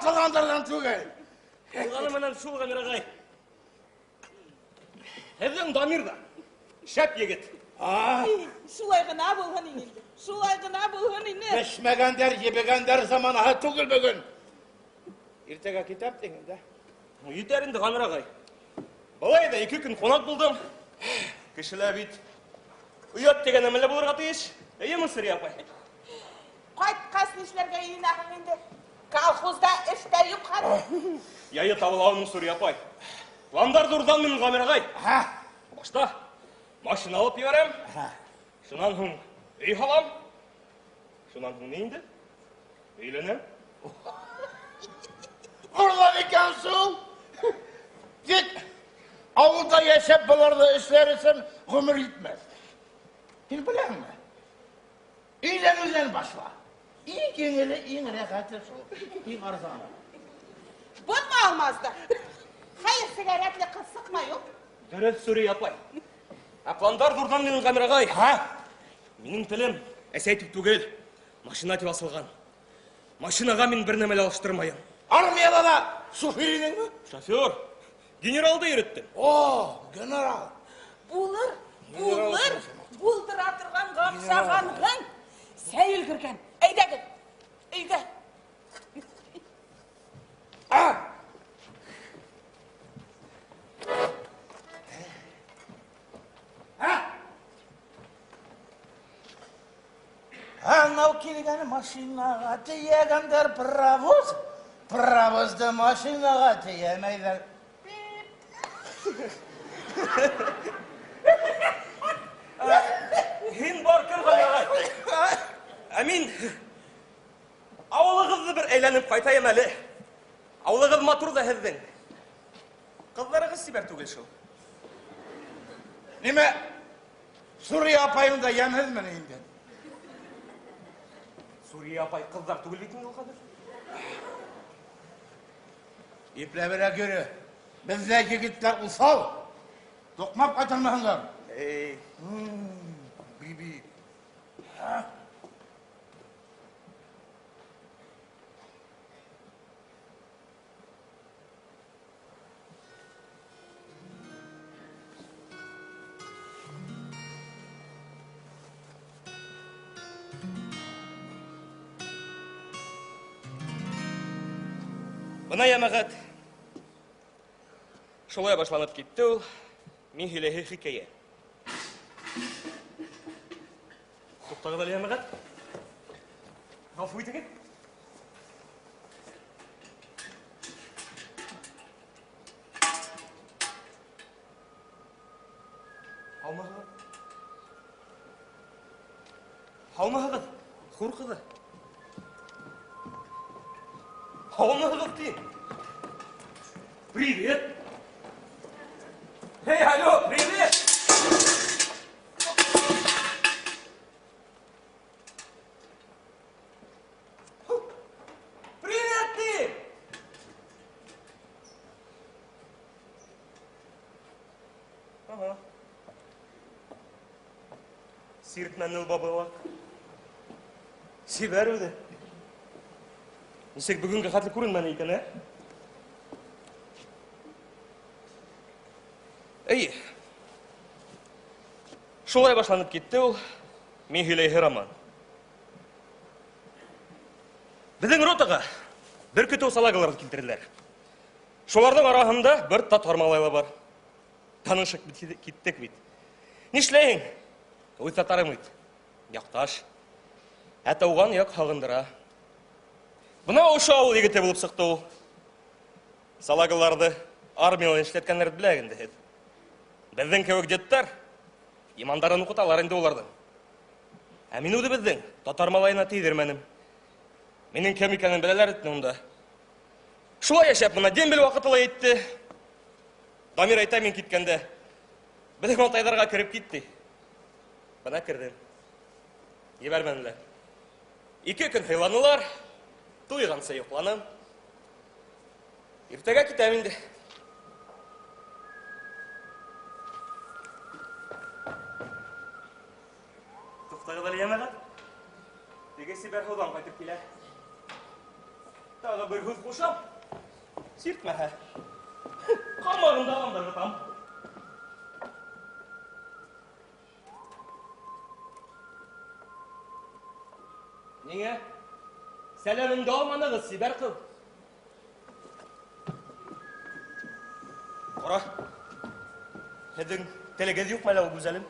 Ватылгандардан түгел. Булганы менән шул, Гамир агай. Һеҙҙең Дамир ҙа шәп егет. А, Шулай гына булһын инде. Шулай гына булһын инде. Пешмәгәндәр, ебегәндәр заманаһы түгел бөгөн. Иртәгә китәм тиң инде. Етәр инде, Гамир агай. Былай да 2 көн ҡунаҡ булдым. Кешеләр бит оят тигән нәмәлә булырға тейеш. Эйеме, Сөрйә апай? Ҡайтҡас нишләргә йыйынаһың инде? Колхозда эш тә юҡ хәҙер. Яйы табыла уның, Сөрйә апай. Пландар ҙурҙан минең, Гамир ағай. Башта машина алып ебәрәм. Шунан һуң өй һалам. Шунан һуң ни инде? Өйләнәм. Урлан икән шул. Тик ауылда йәшәп быларҙы эшләр өсөн ғүмер етмәҫ. Һин беләһеңме? Өйләнеүҙән башла. Иң еңеле, иң рәхәте шул. Иң арзаны. Боҙма Алмазды. Хәйер, сигаретлы ҡыҙ сыҡмай ул. Дөрөҫ, Сүрей апай. Ә пландар ҙурҙан минең, Ғәмир ағай. Минең телем әсәй тип түгел, машина тип асылған. Машинаға мин бер нәмә лә алыштырмайым. Армияла ла шофер инеңме? Шофер. Генералды йөрөттөм. О, генерал. Булыр, булыр, булдыра торғанға оҡшағанһың. Сәй өлгөргән. Әйҙәгеҙ, өйгә. Анау килгән машинаға тейәгәндәр паровоз, паровозды машинаға тейәмәйҙәр. Һин бар кем, Ғәмир ағай? Ә мин ауылығыҙҙы бер әйләнеп ҡайтайым әле. Ауылығыҙ матур ҙа һеҙҙең. Ҡыҙҙарығыҙ сибәр түгел шул. Нимә, Сурия апайың да йәмһеҙме ни инде? Сурия апай ҡыҙҙар түгел бит инде ул хәҙер. Ипләберәк йөрө. Беҙҙә егеттәр уҫал. Туҡмап ҡайтармаһындар. Эй. Биби. Бына йәмәғәт. Шулай башланып китте ул. Мин һөйләйһе хикәйә. Туҡтағыҙ әле, йәмәғәт. Ғәфү итегеҙ. Һаумыһығыҙ? Һаумыһығыҙ, хур ҡыҙы? Һаумыһығыҙ, ти. Привет! Эй, алло, привет! Привет, ты! Ага. Сиртмәне ул бабыла. Сибәр үҙе. Нисек бөгөнгә хәтле күренмәне икән, ә? Эй. Шулай башланып китте ул. Мин һөйләйһе роман. Беҙҙең ротаға бер көтөү салагаларын килтерҙеләр. Шуларҙың араһында бер татар малайы ла бар. Танышып киттек бит. Нишләйһең? Үҙ татарың бит. Яҡташ. Ә тыуған яҡ һағындыра. Бына ошо ауыл егете булып сыҡты ул. Салагаларҙы армияла эшләткәндәрҙе белә инде һеҙ. Беҙҙең кеүек дедтар имандарын уҡыталар инде уларҙың. Ә мин үҙебеҙҙең татар малайына тейҙермәнем. Минең кем икәнен беләләр итне унда. Шулай йәшәп бына дембель ваҡыты ла етте. Дамир әйтә мин киткәндә. Беҙҙең атайҙарға кереп китте. Бына керҙем. Ебәрмәнеләр. 2 көн һыйланылар. Туйғансы йоҡланым. Иртәгә китәм инде. Туҡтағыҙ әле, йәмәғәт. Теге сибәр һыуҙан ҡайтып килә. Тагы бер һүз кушам. Сиртмәһә. Кармагымда алам да ыргытам. Ниңә? Сәламеңде алманыгыз, чибәр кыз. Кара. Һеҙҙең телегеҙ юҡмы әле ул, гүзәлем?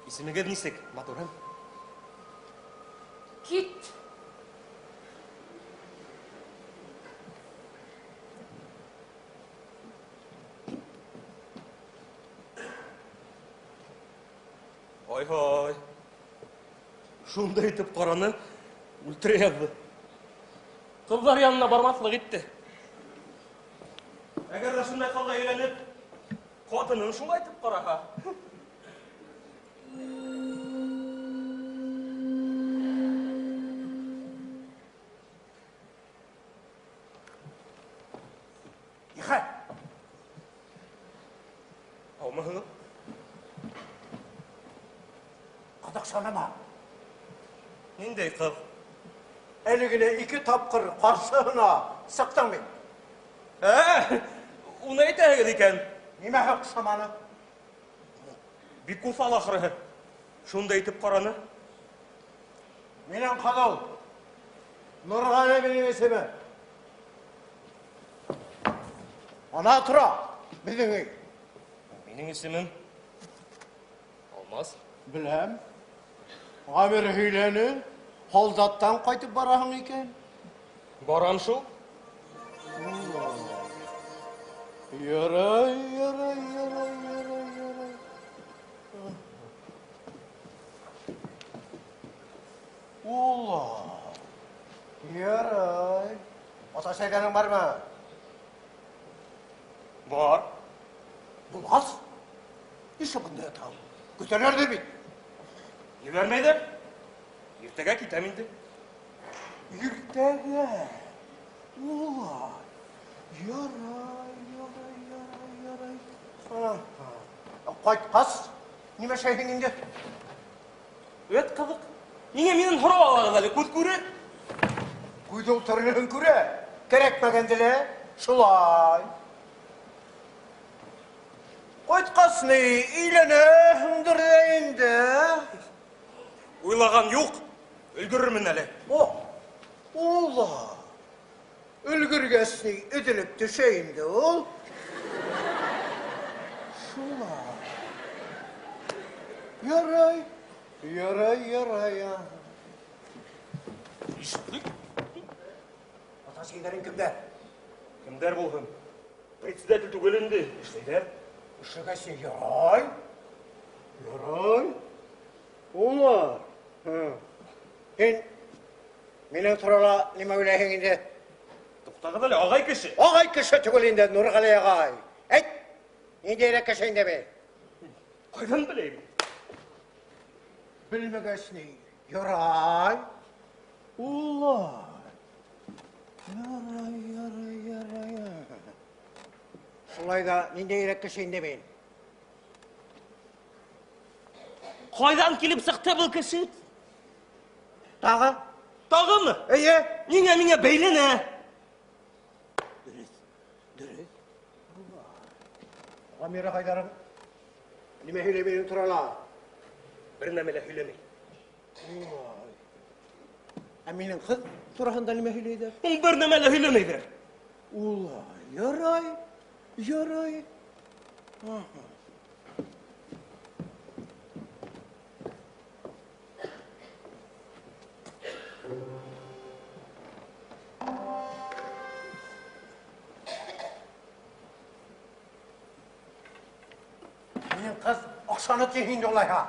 Исемегеҙ нисек, матурым? Кит! Ай-һай. Шундай итеп караны, үлтерә язды. Кызлар янына бармаслык итте. Әгәр дә шундай кызга өйләнеп, хатынын шулай итеп караһа. Нихәл? Аумы? Кадак санама. Ниндәй кыз? Әле генә ике тапкыр каршысына чыктың бит. Ә, уны әйтәһегез икән. Нимә хак саманы? Бик усал ахры. Шундай итеп караны. Минем кызыл. Нургали минем исемем. Ана тора безнең өй. Минем исемем Алмаз. Беләм. Гамир һөйләне, солдаттан кайтып бараһың икән. Барам шул. Ярай, ярай, ярай, ярай, ярай. Ула. Ярай. Ата сәйдәнең бармы? Бар. Булмас. Нишләп монда ятам? Көтәләрдер бит. Җибәрмәйдер. Иртәгә китәм инде. Иртәгә. Ула. Ярай, ярай, ярай, ярай. Аһа. Кайткач, нимә эшләйсең инде? Вәт кызык. Ниңә миннән һорау алагыз әле, күз күрә? Күз ул төрлесен күрә. Кәрәкмәгәндә лә шулай. Кайткач ни, өйләнәһеңдер дә инде. Уйлаган юк. Өлгерермен әле. О, ула. Өлгергәч ни, өзелеп төшә инде ул. Шулай. Ярай, ярай, ярай. Ишеттек. Ата синнәрен кемдә? Кемдәр булһын? Председатель түгел инде, эшләйдер. Эшләгәч ни, ярай. Ярай. Ула. Һин минең турала нимә уйлайһың инде? Туктагыз әле, агай кеше. Агай кеше түгел инде, Нургали агай. Әйт, ниндәйрәк кеше инде мин? Кайдан беләм? Белмәгәч ни, ярай. Ула. Ярай, ярай, ярай. Шулай да ниндәйрәк кеше инде мин? Кайдан килеп чыкты бу кеше? Тагы? Тагымы? Әйе. Ниңә миңа бәйләнә? Дөрес, дөрес. Гамир агайларың нимә һөйләй минем турала? Бер нәмә лә һөйләмәй. Улай. Ә минем кыз турасында нимә һөйләйдер? Ул бер нәмә лә һөйләмәйдер. Улай, ярай, ярай. Аһа. Минем кыз акчаны тиң инде улайһа.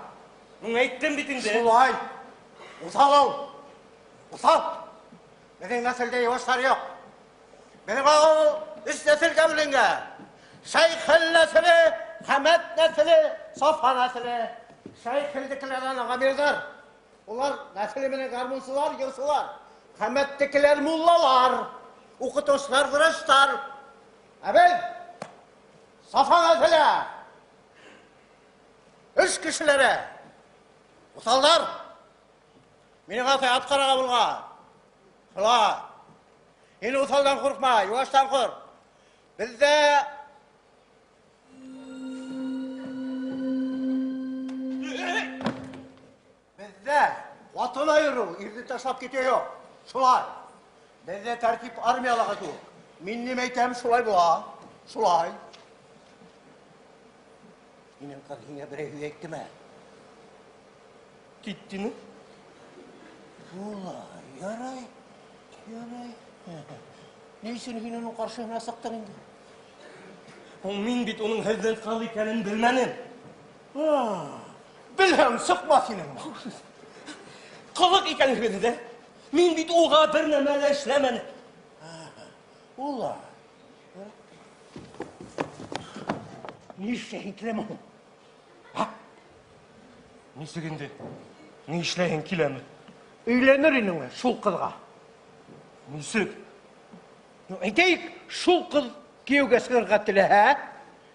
Ну, әйттем бит инде. Шулай. Усал ул. Усал. Безнең нәселдә юашлар юк. Безнең авыл өч нәселгә бүленгән. Шәйхел нәселе, Хәмәт нәселе, Сафа нәселе. Шәйхелдекеләрдән Гамирдар. Улар нәселе белән гармунчылар, йырчылар. Хәмәттекеләр муллалар, укытучылар, врачлар. Ә без Сафа нәселе. Эш кешеләре. Усаллар. Минем атай ат карага булган. Шулай. Һин усалдан куркма, юаштан курк. Бездә Бездә хатын аеру, ирне ташлап китү юк. Шулай. Бездә тәртип армиялыгы түгел. Мин нимә әйтәм, шулай була. Шулай. Минем кыз һиңа берәй һүз әйттеме? Кит дине. Шулай, ярай, ярай. Ни өчен һин аның каршысына чыктың инде? Ул мин бит уның һеҙҙең ҡыҙ икәнен белмәнем. Белһәң, чыкма синең. Ҡылыҡ икәнегеҙ ҙә. Мин бит уға бер нәмә лә эшләмәнем. Улай. Ни эшләһең киләме һуң? Нисек инде? Ни эшләһең киләме? Өйләнер инеңме шул кызга? Нисек? Ну, әйтәйек, шул кыз кияүгә чыгарга теләһә,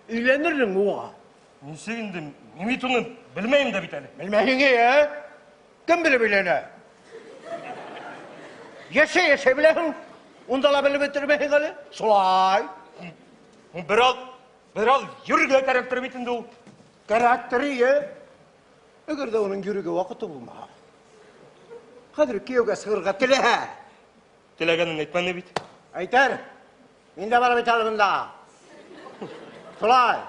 өйләнер инең уга. Нисек инде? Мин бит уны белмәйем дә бит әле. Белмәһең, ә? Кем белеп өйләнә? Яшә-яшә беләһең. Унда ла белеп бетермәһең әле. Шулай. Бераз, бераз йөрергә кәрәктер бит инде ул. Кәрәктер, ие. Әгәр дә уның йөрергә вакыты булмаһа. Хәзер кияүгә чыгарга теләһә. Теләгәнен әйтмәне бит. Әйтер. Мин дә барып әйтә монда. Шулай.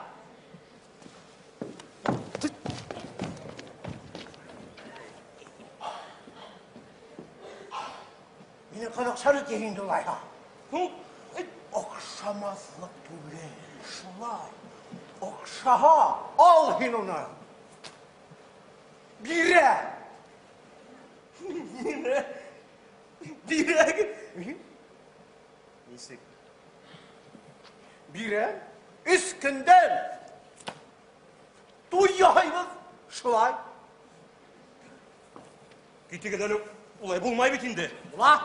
Мине кызыксыр итә инде улайга. Ну, Охшамаслык түгел, шулай. Охшаһа, ал һин уны. Бирә. Бирә. Бирә. Нисек? Бирә. Өч көндән туй яһайбыз, шулай. Китегез әле, улай булмай бит инде. Була.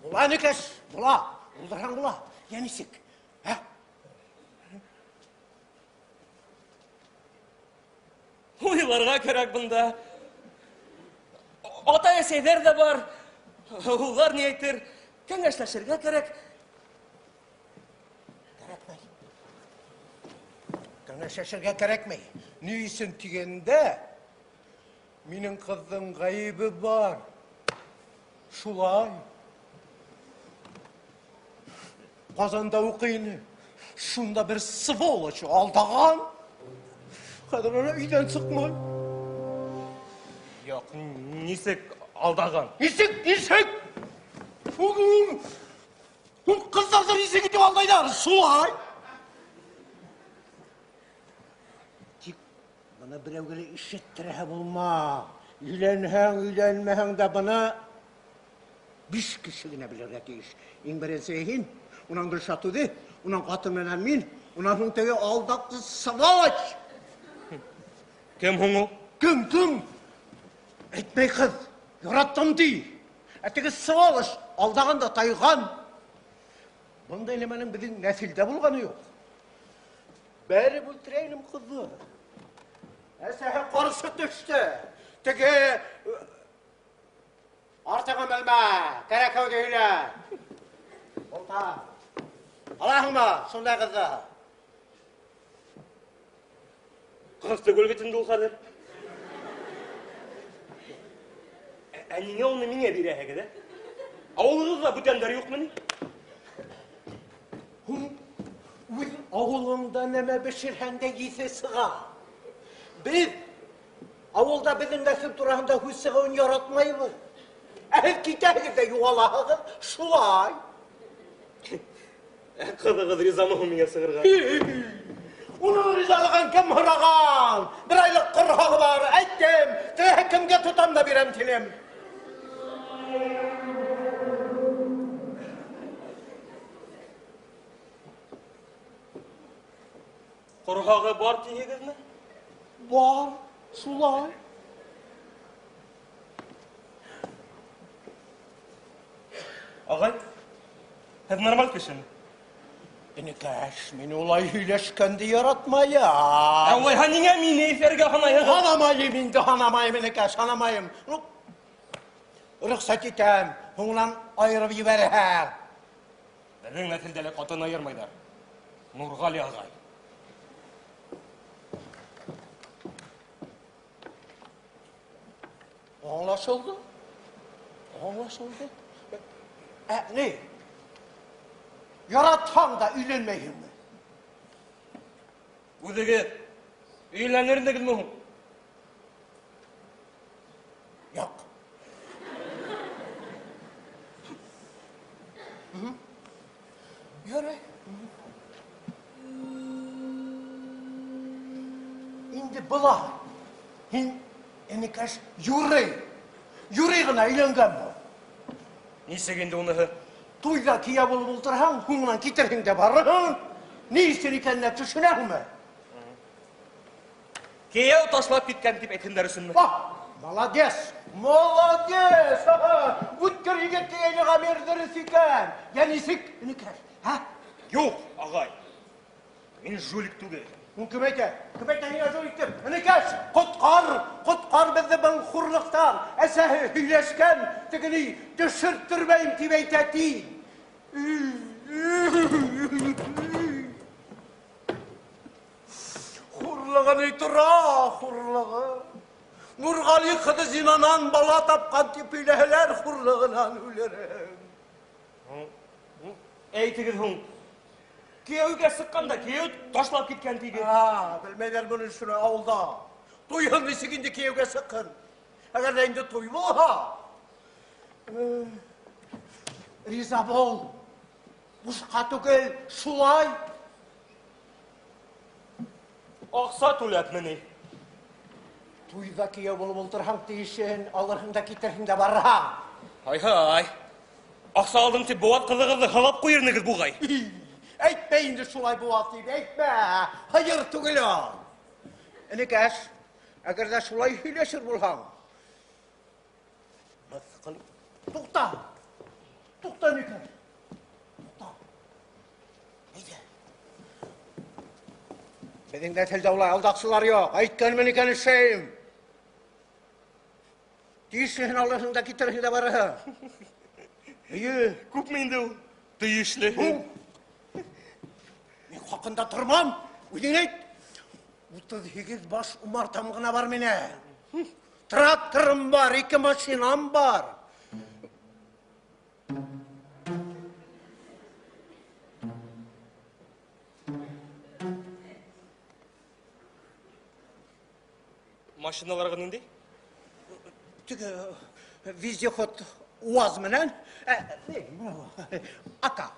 Була, энекәш, була. Булдырһаң була. Я ничек? Ә? Уйларга кирәк бында. Ата әсәйләр дә бар. Улар ни әйтер? Кәңәшләшергә кирәк. Кәрәкмәй. Кәңәшләшергә кәрәкмәй. Ни өчен дигәндә, минем кызның гаебе бар. Шулай. Казанда укый иде. Шунда бер сволочь алдаган. Хәзер аны өйдән чыкмый. Юк, нисек алдаган? Нисек, нисек? Ул ул кызларны нисек итеп алдайлар? Шулай. Тик моны берәүгә лә ишеттерә булма. Өйләнһәң, өйләнмәһәң дә моны биш кеше генә белергә тиеш. Иң беренче һин, унан Гөлшат үзе, унан хатын менән мин, унан һуң теге алдакчы сволочь. Кем һуң ул? Кем, кем? Әйтмәй кыз, яраттым ди. Ә теге сволочь алдаган да тайган. Мондай нәмәнең безнең нәселдә булганы юк. Бәреп үтерә инем кызны. Әсәһе каршы төште. Теге артыгын белмә, кәрәк һөйлә. Булта. Алаһыңмы шундай кызны? Кыз түгел бит инде ул хәзер. Ә ниңә уны миңа бирәһегез, ә? Авылыгызда бүтәннәр юкмыни? Һуң үз авылыңда нәмә пешерһәң дә исе чыга. Без авылда безнең нәсел турасында һүз чыгуын яратмайбыз. Ә һез китәһегез дә югалаһыгыз, шулай. Ә кызыгыз ризамы һуң миңа сыгырга? Уның ризалыгын кем һораган? Бер айлык корһагы бар, әйттем. Теләһә кемгә тотам да бирәм тинем. Корһагы бар тиһегезме? Бар, шулай. Агай, һеҙ нормаль кешеме? Энекәш, мин улай һөйләшкәнде яратмайым. Ә улайһа ниңә мине иҫәргә һанайһығыҙ? Һанамайым инде, һанамайым, энекәш, һанамайым. Ну, Рөхсәт итәм, һуңыннан аерып җибәрәм. Безнең нәселдә лә катын аермыйлар. Нургали агай. Аңлашылды. Аңлашылды. Ә, ни? Яратсаң да өйләнмәйсеңме? Үзегез өйләнер идегезме һуң? Юк. Ярый. Инде болай. Һин, энекәш, юрый. Юрый гына өйләнгән бул. Ничек инде уныһы? Туйда кияү булып утырһаң, һуңыннан китерһең дә барырһың. Ни өчен икәненә төшенәңме? Кияү ташлап киткән дип әйтһеннәр өченме? Ах, молодец! Молодец! Үткер егет дигәне Гамир дөрес икән. Я ничек, энекәш? Һа? Юк, агай. Мин жулик түгел. Ул кем әйтә? Кем әйтә миңа жулик дип? Энекәш, коткар, коткар безне был хурлыктан. Әсәһе һөйләшкән, тегени төшерттермәйм дип әйтә ти. Хурлыгы ни тора, хурлыгы. Нургали кызы зинанан бала тапкан дип һөйләһәләр, хурлыгынан үлерем. Әйтегез һуң. Кияүгә чыкканда кияү ташлап киткән диге. А, белмәйләр моны шуны авылда. Туйын ничек инде кияүгә чыккан. Әгәр дә инде туй булса. Риза бул. Бушка түгел, шулай. Акча түләпмени? Туйда кияү булып утырһаң тиешен, алырһың да китерһең дә барырһаң. Ай-һай. Акча алдым дип буат кызыгызны һалап куерныгыз бугай. Әйтмә инде шулай буат дип, әйтмә. Хәер түгел ул. Энекәш, әгәр дә шулай һөйләшер булһаң, мыскыл. Тукта! Тукта, энекәш. Тукта. Әйдә. Безнең нәселдә улай алдакчылар юк. Әйткәнмен икән эшләйм. Тиешлесен алырсың да китерерсең дә барырсың. Әйе. Күпме инде ул? Тиешле. Мин хакында тормам. Үзең әйт. 38 баш умартам гына бар минем. Тракторым бар, ике машинам бар. Машиналарга нинди? Теге вездеход УАЗ менән, Ака.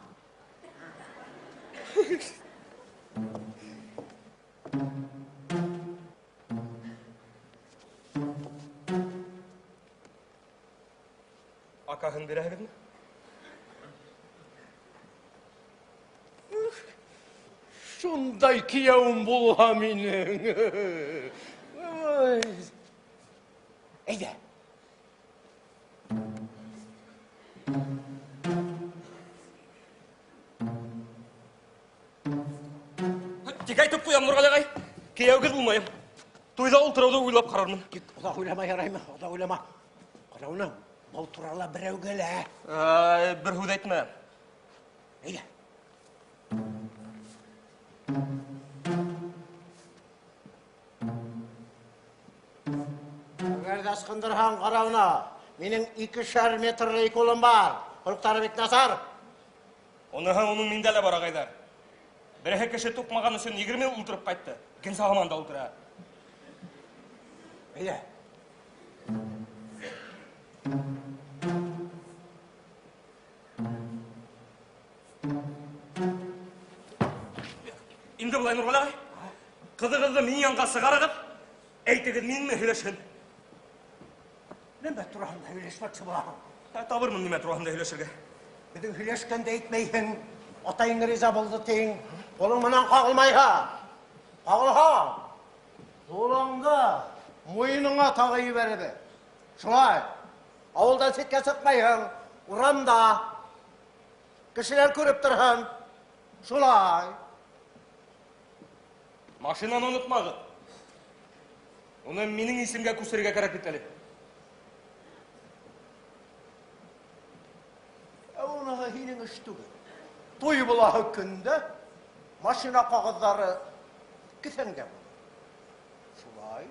Акаһын бирәһегезме? Шундай кияүем булһа минең. Ой. Әйдә. Тик әйтеп куям, Нургали агай. Кияүгез булмаем. Туйда утыруды уйлап карармын. Тик озак уйлама яраймы? Озак уйлама. Карауны, был турала берәүгә лә. Ай, бер һүз әйтмә. Әйдә. Әгәр дә ычкындырһаң, карауны, минең икешәр метрлы ике улым бар. Холыклары бик насар. Уныһы уның миндә лә бар, агайдар. Береһе кеше тукмаган өчен 20 ел утырып кайтты. Икенче һаман да утыра. Әйдә. Инде болай, Нургали агай. Кызыгызны минем янга чыгарыгыз. Әйтегез, минме һөйләшен. Нәмә турында һөйләшмәкче булаһың? Ә, табырмын нимә турында һөйләшергә. Безнең һөйләшкәндә әйтмәйһең. Атаең риза булды тиң. Кулың менән кагылмайһа. Кагылһа. Кулыңды муеныңа тагы җибәрде. Шулай. Авылдан читкә чыкмайһың. Урамда. Кешеләр күреп торһын. Шулай. Машинаны онытмагыз. Уны минем исемгә күчерергә кирәк бит әле. синең эш түгел. Туй булаһы көндә машина кагызлары кесәңдә булыр. Шулай.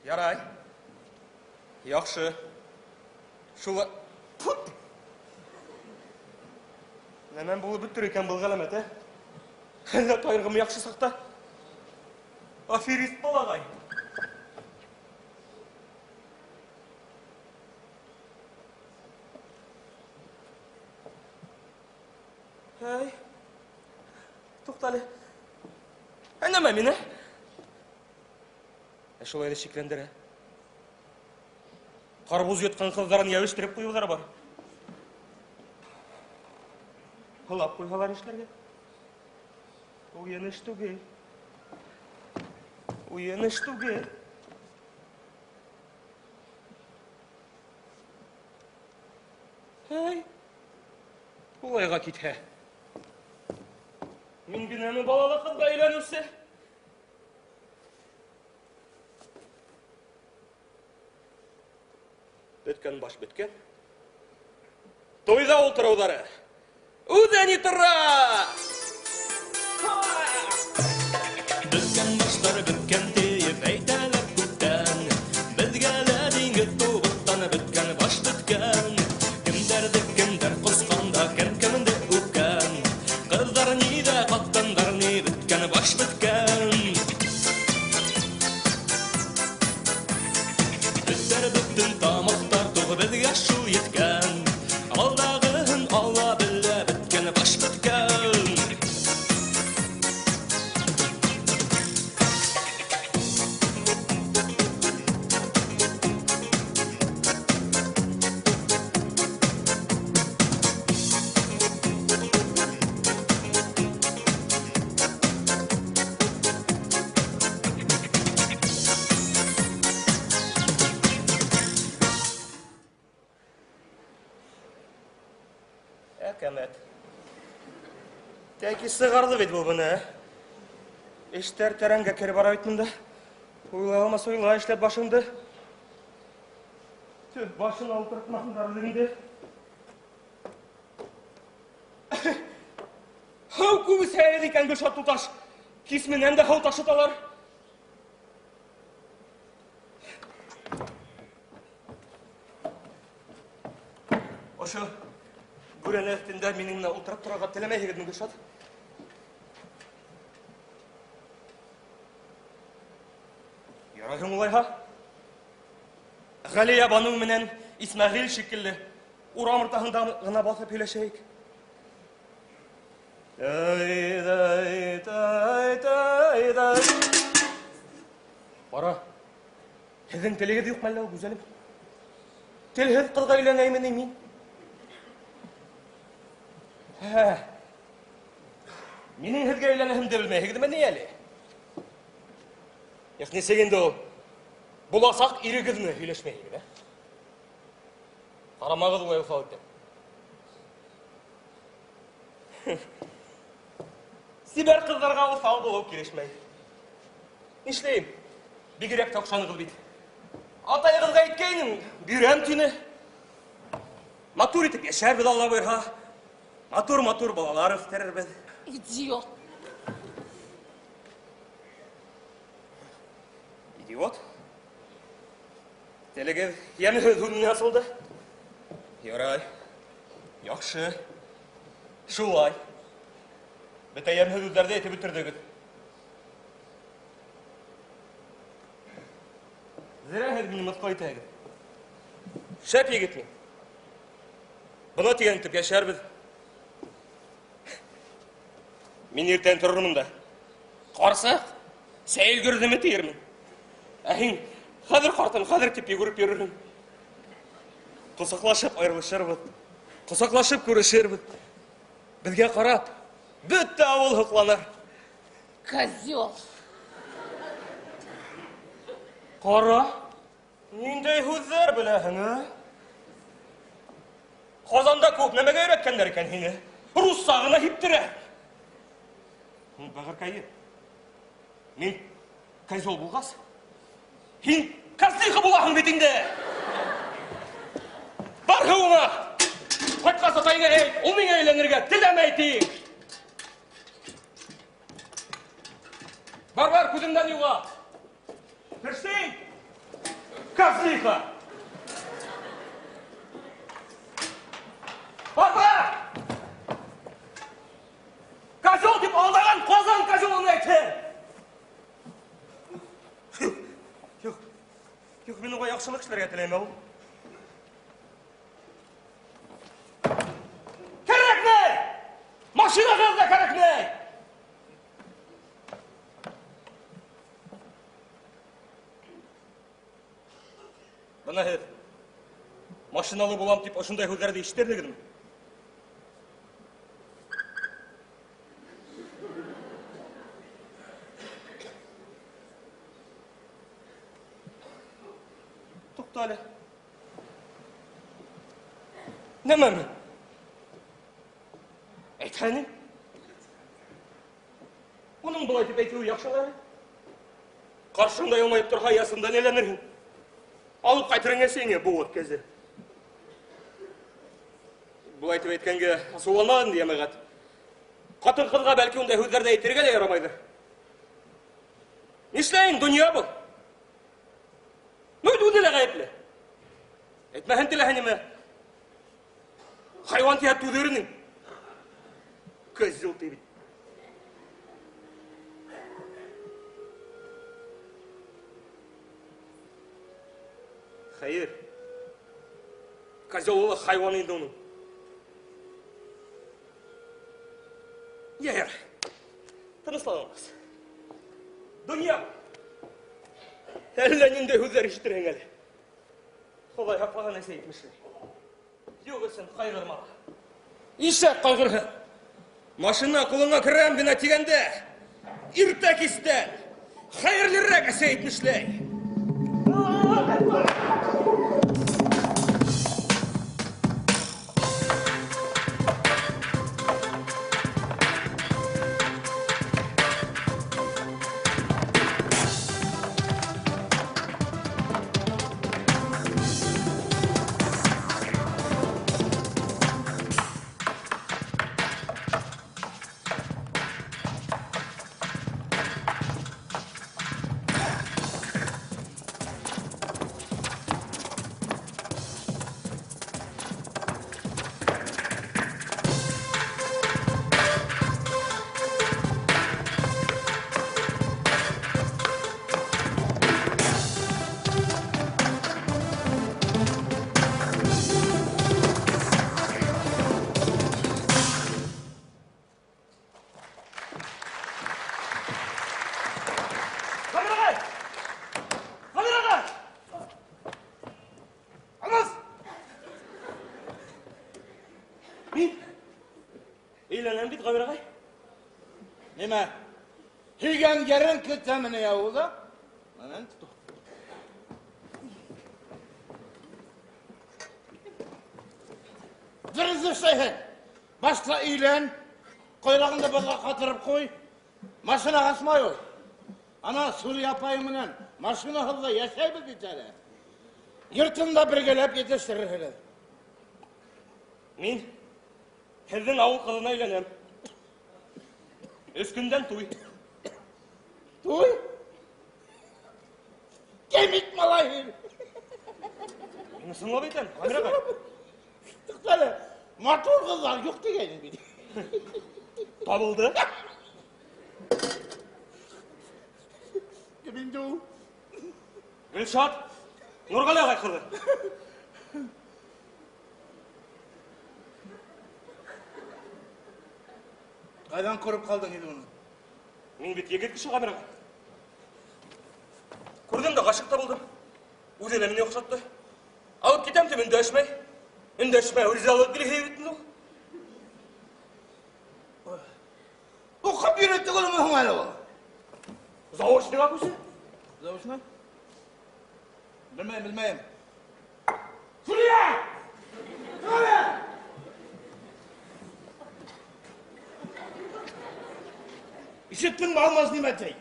Ярай. Яхшы. Шула... Пут! Нәмән булып беттер икән был галәмәт, ә? Әллә тайыргым яхшы сакта. Аферист балагай. Әй. Туктале. Ә нәмә мине? Ә шулай да шикләндерә. Карбуз йоткан кызларын ябештереп куюлары бар. Һылап куйһалар нишләргә? Уен эш түгел. Уен эш түгел. Әй, улайга китә. Мин генәме балалы кызга өйләнүче? Беткән баш беткән. Туйда утырулары. Үзе ни тора! Беткән башлар беткән диеп әйтәләр күптән. Безгә дә диңгез тубыктан беткән баш беткән. Кемдәрде кемдәр косканда, кем кемне үпкән. Кызлар ни дә, хатыннар ни, беткән баш беткән. Бетәр бөтен тамаклар тугы безгә шул еткән. Алдагыһын Алла белә, беткән баш беткән. Әкәмәт. Тәки сыгарды бит бу моны. Эштәр тәрәнгә кереп бара бит монда. Уйлай алмас уйла эшләп башыңды. Төп башын алдыртмасындар инде. Һау күбесе сәер икән Гөлшат туташ. Кисменнән дә һау ташыталар. Ошо бүрәнә өстендә минең менә утырып торырга теләмәйһегезме, Гөлшат? Ярай һуң улайһа. Галия Бану менән Исмәгыйль шикелле урам уртаһында гына басып һөйләшәйек. Кара, һеҙҙең телегеҙ юҡ мәллә ул, гүзәлем? Телһеҙ ҡыҙға өйләнәйме ни мин? Һә. Минең һеҙгә өйләнәһемде белмәйһегеҙме ни әле? Эх, нисек инде ул? Буласаҡ ирегеҙне һөйләшмәйһегеҙ, ә? Ҡарамағыҙ улай уҫал итеп. Сибәр ҡыҙҙарға уҫал булыу килешмәй. Нишләйем? Бигерәк тә оҡшанығыҙ бит. Атайығыҙға әйткәйнем, бирәм тине. Матур итеп йәшәрбеҙ, Алла бойорһа. Матур-матур балалар үҫтерербеҙ. Идиот. Идиот? Телегеҙ йәмһеҙ һүҙенә асылды. Ярай. Яҡшы. Шулай. Бөтә йәмһеҙ һүҙҙәрҙе әйтеп бөтөрҙөгөҙ. Зря һеҙ мине мыҫҡыл итәһегеҙ. Шәп егет мин. Бына тигән итеп йәшәрбеҙ. Мин иртән торормон да. Ҡарсыҡ, сәй өлгөрҙөмө тиермен. Ә һин хәҙер ҡартым, хәҙер тип йүгереп йөрөрһөң. Ҡосаҡлашып айырылышырбыҙ. Ҡосаҡлашып күрешербеҙ. Беҙгә ҡарап, бөтә ауыл һоҡланыр. Козел. Ҡара, ниндәй һүҙҙәр беләһең, ә? Ҡазанда күп нәмәгә өйрәткәндәр икән һине. Русса ғына һиптерә. Бәғеркәйе, мин козел булғас, Һин козлиха булаһың бит инде. Бар һуңа. Кайткач атайыңа әйт, ул миңа өйләнергә теләмәй диң. Бар, бар, күземнән югал. Керсен. Козлиха. Бар, бар. Козел дип алдаган Казан козелын әйтте. Юк, юк, мин уңа яхшылык эшләргә теләмә ул. Кәрәкми! Машинагыз да кәрәкми! Бына һеҙ машиналы булам дип ошондай һүҙҙәрҙе ишетерһегеҙме? Туҡта әле. Нәмәме? Әйтһәне. Уның былай дип әйтеүе яҡшы әле. Ҡаршыңда йылмайып торһа, ясында нәләнерһең. Алып ҡайтырың әсәйеңә быуат кәзә. Былай итеп әйткәнгә асыуланма инде, йәмәғәт. Ҡатын-ҡыҙға бәлки ундай һүҙҙәрҙе әйтергә лә ярамайҙыр. Нишләйен, донъя был. Ну, үҙе лә ғәйепле. Әйтмәһен теләһә нимә. Хайуан тиһә түҙер инең. Козел ты бит. Хәйер. Козел ул хайуан инде уның. Ярар. Тынысланығыҙ. Донъя. Әллә ниндәй һүҙҙәр ишетерһең әле. Хоҙай һаҡлаған әсәй әйтмешләй. Юҡ өсөн ҡайғырма. Ишәк ҡайғырһын. Машина ҡулыңа керәм генә тигәндә, иртә кистән хәйерлерәк әсәй әйтмешләй. Ғамир ағай! Ғамир ағай! Алмаз! Мин өйләнәм бит, Ғамир ағай. Нимә? Һөйгән йәрен көтәме ни ауылда? Момент. Дөрөҫ эшләйһең. Башта өйлән, ҡойроғоңдо быҙға ҡатырып ҡуй. Машина асмай ул. Ана Сүрия апайың менән машинаһыҙ ҙа йәшәйбеҙ бит әле. Йортон да бергәләп етештерерһегеҙ. Мин һеҙҙең ауыл ҡыҙына өйләнәм. Өс көндән туй. Туй? Кемик малай һин. Мин ысынлап әйтәм, Ғамир ағай. Туҡта әле, матур ҡыҙҙар юҡ тигәйнең бит. Табылды. Кем инде ул? Гөлшат, Нурғәле ағай ҡыҙы. Ҡайҙан күреп ҡалдың инде уны? Мин бит егет кеше, Ғамир ағай. Күрҙем дә ғашиҡ та булдым. Үҙе лә мине оҡшатты. Алып китәм тип өндәшмәй. Өндәшмәй, ризалыҡ бирһә бит инде ул. Уҡып йөрөй түгелме һуң әле ул? Заочныйға күсә. Заочно? Белмәйем, белмәйем. Сүрия! Сүрия! Ишеттеңме, Алмаз нимә ти?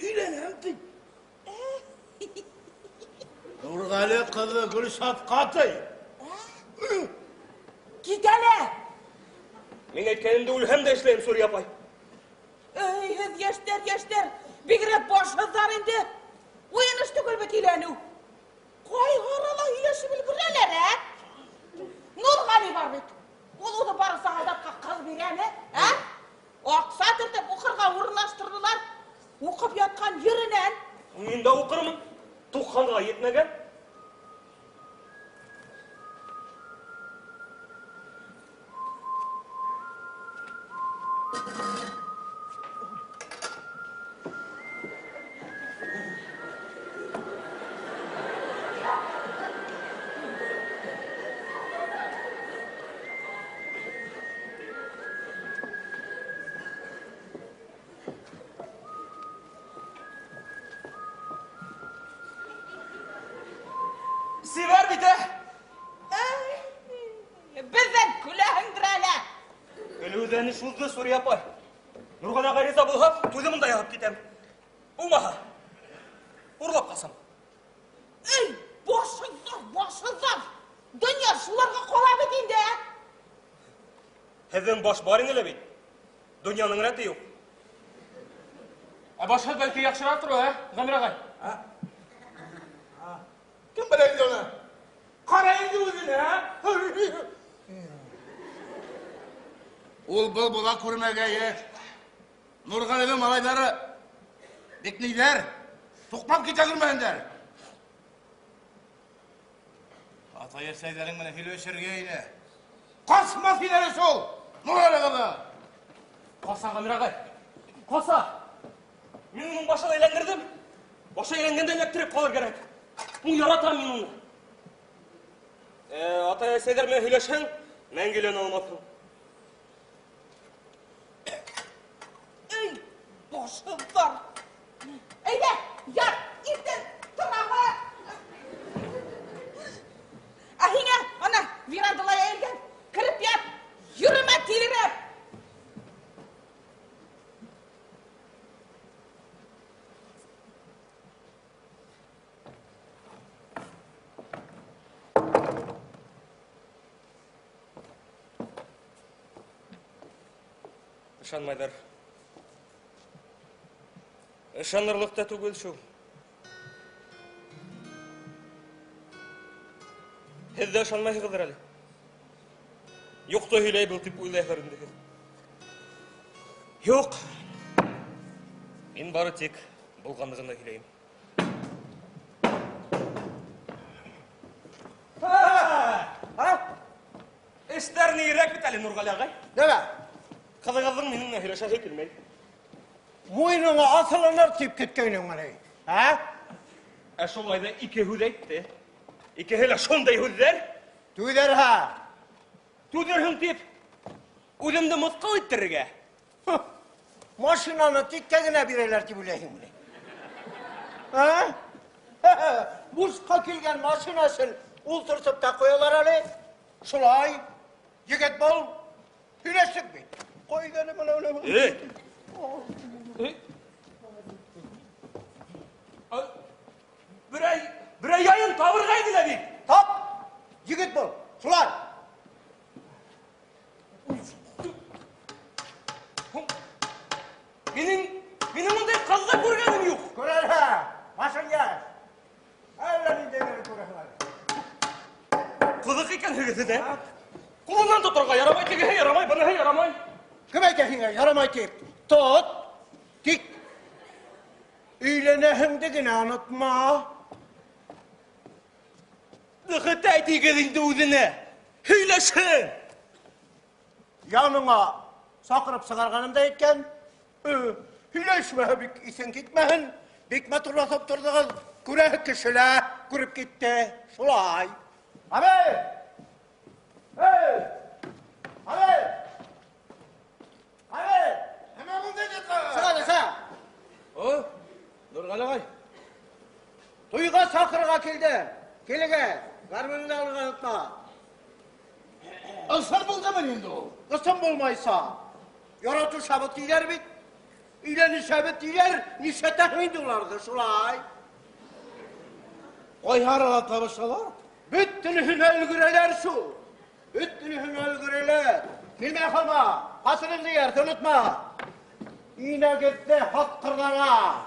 Өйләнәм ти. Нургали кызы Гөлшатка тый. Кит әле! Мин әйткәнемдә үлһәм дә эшләйм, Сурия апай. Эй, һеҙ йәштәр, йәштәр, бигерәк башһыҙҙар инде. Уйын эш түгел бит өйләнеү. Ҡай арала һөйләшеп өлгөрәләр, ә? Нурғали бар бит. Ул уны бары солдатҡа ҡыҙ бирәме, ә? Аҡса төртөп уҡырға урынлаштырҙылар. Уҡып ятҡан еренән. Мин дә уҡырмын. Туҡһанға етмәгән. Сибәр бит, ә? Эй, беҙҙән көләһеңдер әле. Көлөүҙән эш узды, Сурия апай. Нурғали ағай риза булһа, туйҙы мында яһап китәм. Булмаһа, урлап ҡасам. Эй, башһыҙҙар, башһыҙҙар. Донъя шуларға ҡала бит инде, ә? Һеҙҙең баш бар ине лә бит. Донъяның рәте юҡ. Ә башһыҙ бәлки яҡшыраҡ тор, ә, Ғәмир ағай? Кем белә инде уны? Ҡара инде үҙенә, ә? Ул был була күрмәгәйе. Нурғәлинең малайҙары бик ниҙәр, туҡмап китә күрмәһендәр. Атай әсәйҙәрең менән һөйләшергә ине. Ҡасмаҫ ине әле шул Нурғәли ҡыҙы. Ҡаса, Ғәмир ағай. Ҡаса. Мин уның башын әйләндерҙем. Башы әйләнгәндә эләктереп ҡалыр кәрәк. Ул яратам мин уны. Атай әсәйҙәр менән һөйләшһәң, мәңге өйләнә алмаҫһың. Эй, башһыҙҙар. Әйҙә, ят, иртән торағы. Ә һиңә, ана, верандала йәйелгән. Кереп ят, йөрөмә тилереп. Ышанмайҙар. Ышанырлыҡ та түгел шул. Һеҙ ҙә ышанмайһығыҙҙыр әле. Юҡты һөйләй был тип уйлайһығыҙ инде һеҙ. Юҡ. Мин бары тик булғанды ғына һөйләйем. Эштәр нейерәк бит әле, Нурғәле ағай. Нимә? Ҡыҙығыҙҙың минең менән һөйләшәһе килмәй. Муйыныңа аҫылыныр тип киткәйнең менәй. Ә? Ә шулай ҙа ике һүҙ әйтте. Икеһе лә шундай һүҙҙәр. Түҙерһә. Түҙерһең тип, үҙемде мыҫҡыл иттерергә. Машинаны тиккә генә бирәләр тип уйлайһыңмы ни? Ә? Бушҡа килгән машина өсөн ултыртып та ҡуялар әле. Шулай, егет был, һөйләштек бит. Ҡуйҙы әле бына, бына, бына. Эй! Эй! Берәй, берәй яйын табырға ине лә бит. Тап! Егет был, шулай. Минең, минең ундай ҡыҙҙы күргәнем юҡ. Күрәлһә, башың йәш. Әллә ниндәйҙәрен күрәһең әле. Ҡыҙыҡ икәнһегеҙ һеҙ, ә? Ҡулынан тоторға ярамай, тегеһе ярамай, быныһы ярамай. Кем әйтә һиңә ярамай тип? Тот, тик өйләнәһеңде генә онотма. Нығыт әйтегеҙ инде үҙенә. Һөйләшһен. Яныңа саҡырып сығарғаным да әйткән. Һөйләшмәһә бик иҫең китмәһен. Бик матурлашып торҙоғоҙ. Күрәһе кеше лә күреп китте. Шулай. Абей! Эй! Абей! Абей! Нимә булды инде тағы? Сыға әле, сыға. О, Нурғәле ағай. Туйға саҡырырға килде. Килегеҙ, гармуныңды алырға онотма. Ысын булдымы инде ул? Ысын булмайса, яратышабыҙ тиҙәр бит. Өйләнешәбеҙ тиҙәр, нишләтәһең инде уларҙы, шулай. Кай арада табышалар? Бөтенесенә өлгерәләр шул. Бөтенесенә өлгерәләр. Килмә калма, хатыныңны иярт, онытма. Инәгезне һаткырлара.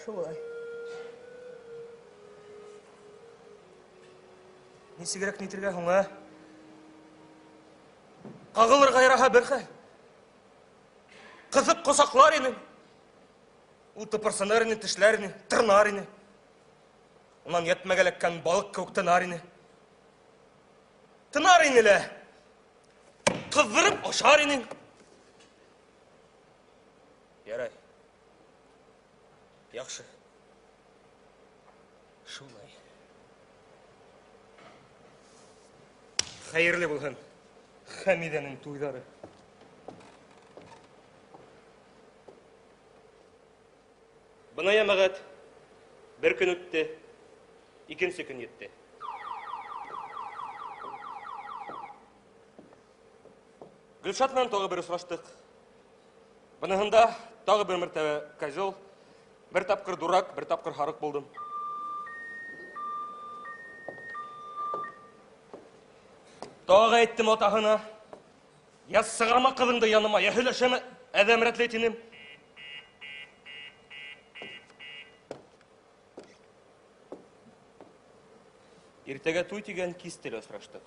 Шулай. Ничегрәк нитергә һуң, ә? Кагылырга яраһа бер хәл. Кызып косаклар инем. Ул тыпырсыныр ине, тешләр ине, тырнар ине. Унан ятмәгә эләккән балык кеүек тынар ине. Тынар ине лә. Кыздырып ашар инең. Ярай. Яхшы. Шулай. Хәерле булсын. Хәмидәнең туйлары. Бына ямәгать. Бер көн үтте, икенче көн йитте. Гөлшат белән тагы бер очраштык. Быныһында тагы бер мәртәбә козел, бер тапкыр дурак, бер тапкыр харык булдым. Тагы әйттем атаһына, я сыгарма кызыңды яныма, я һөйләшәме, әҙәм рәтле тинем. Иртәгә туй дигән кисте лә осраштык.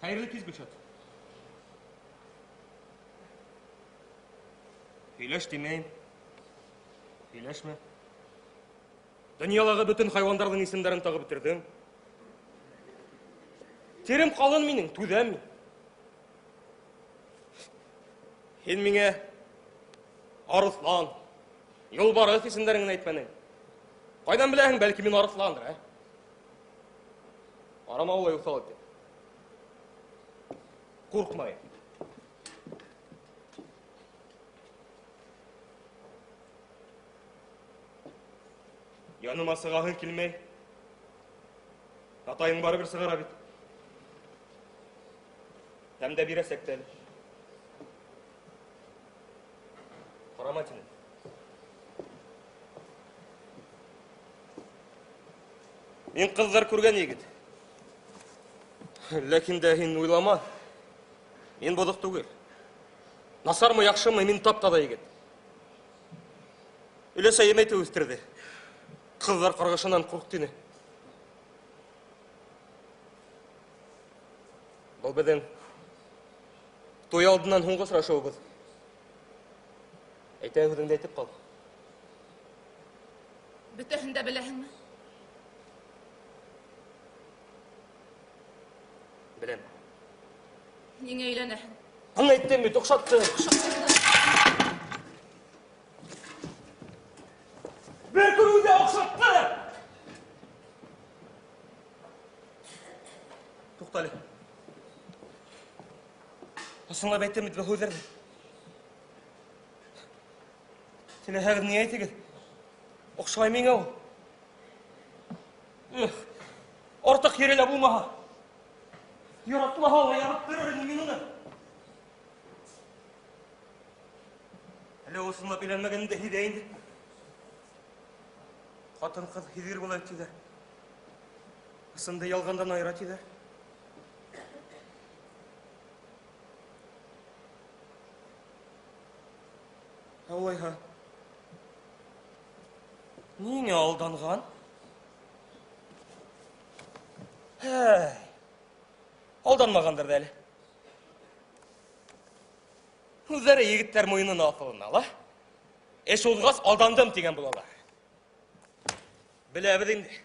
Хәерле кич, Гөлшат. Һөйләш димәйм. Һөйләшмә. Дөньядагы бөтен хайвандарның исемнәрен тагып бетердем. Терем калын минең, түзәм мин. Һин миңа Арыслан, Юлбарыс исемнәрен генә әйтмәдең. Кайдан беләһең, бәлки мин Арысландыр, ә? Карама улай усал итеп. Куркмай. Яныма сыгаһың килмәй. Атайың барыбер сыгара бит. Һәм дә бирәсәк тә әле. Карама тине. Мин кызлар күргән егет. Ләкин дә һин уйлама. Мин бозык түгел. Насармы, яхшымы, мин тап-таза егет. Өләсәем әйтеп үстерде. Кызлар каргышыннан курк тине. Был безнең туй алдыннан һуңгы сорашуыбыз. Әйтә үзең дә әйтеп кал. Бөтәһен дә беләһеңме? Беләм. Ниңә өйләнәһең? Аны әйттем бит, охшаттым. Бер күрүдә охшатты. Туктале. Ысынлап әйттем бит бу һүҙҙәрҙе. Теләһәгеҙ ни әйтегеҙ? Оҡшай миңә ул. Эх, артыҡ ере лә булмаһа. Яратмаһа ла яраттырыр инем мин уны. Әле ул ысынлап өйләнмәгәнен дә һиҙә инде. Ҡатын-ҡыҙ һиҙгер була тиҙәр. Ысынды ялғандан айыра тиҙәр. Ә улайһа, ниңә алданған? Һәй, алданмағандыр да әле. Үҙҙәре егеттәр муйынына аҫылына ла. Эш уҙғас алдандым тигән булалар. Беләбеҙ инде.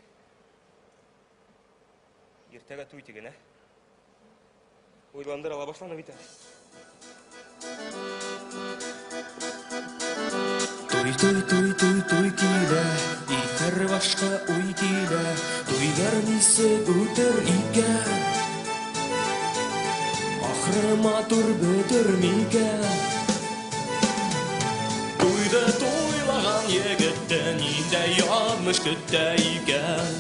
Иртәгә туй тиген, ә? Уйландыра ла башланы бит әле. Туй, туй, туй, туй, туй килә, итәр башка уй килә, туйлар нисек үтер икән? Ахыры матур бетер микән? Туйды туйлаган егетне ниндәй язмыш көтә икән?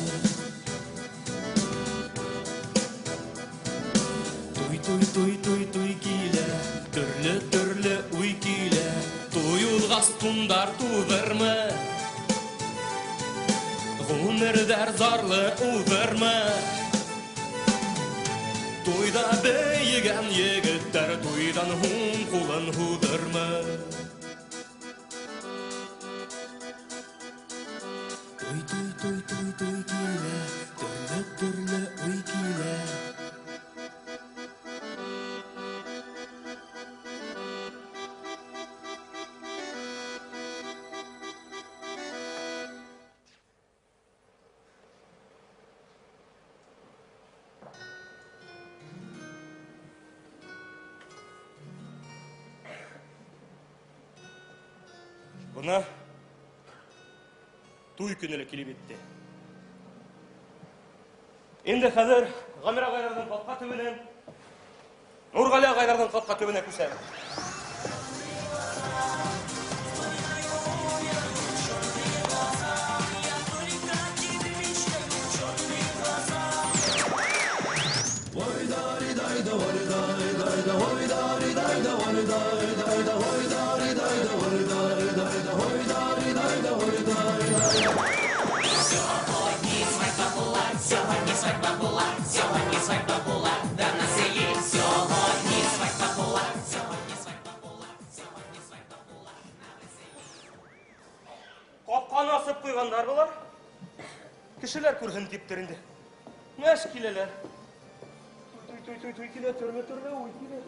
Туй, туй, туй, туй, туй килә, төрле, төрле уй килә, туй узгач тундар тузырмы? Гомерләр зарлы узырмы? Туйда бейегән егетләр туйдан һуң кулын һудырмы? Туй, туй, туй, туй, туй килә, төрле, төрле уй килә. Бына туй көне лә килеп етте. Инде хәзер Гамир агайларның капка төбеннән Нургали агайларның капка төбенә күчәбез. Капканы асып куйганнар болар. Кешеләр күрһен диптер инде. Мәш киләләр. Туй, туй, туй, туй килә, төрле, төрле уй килә.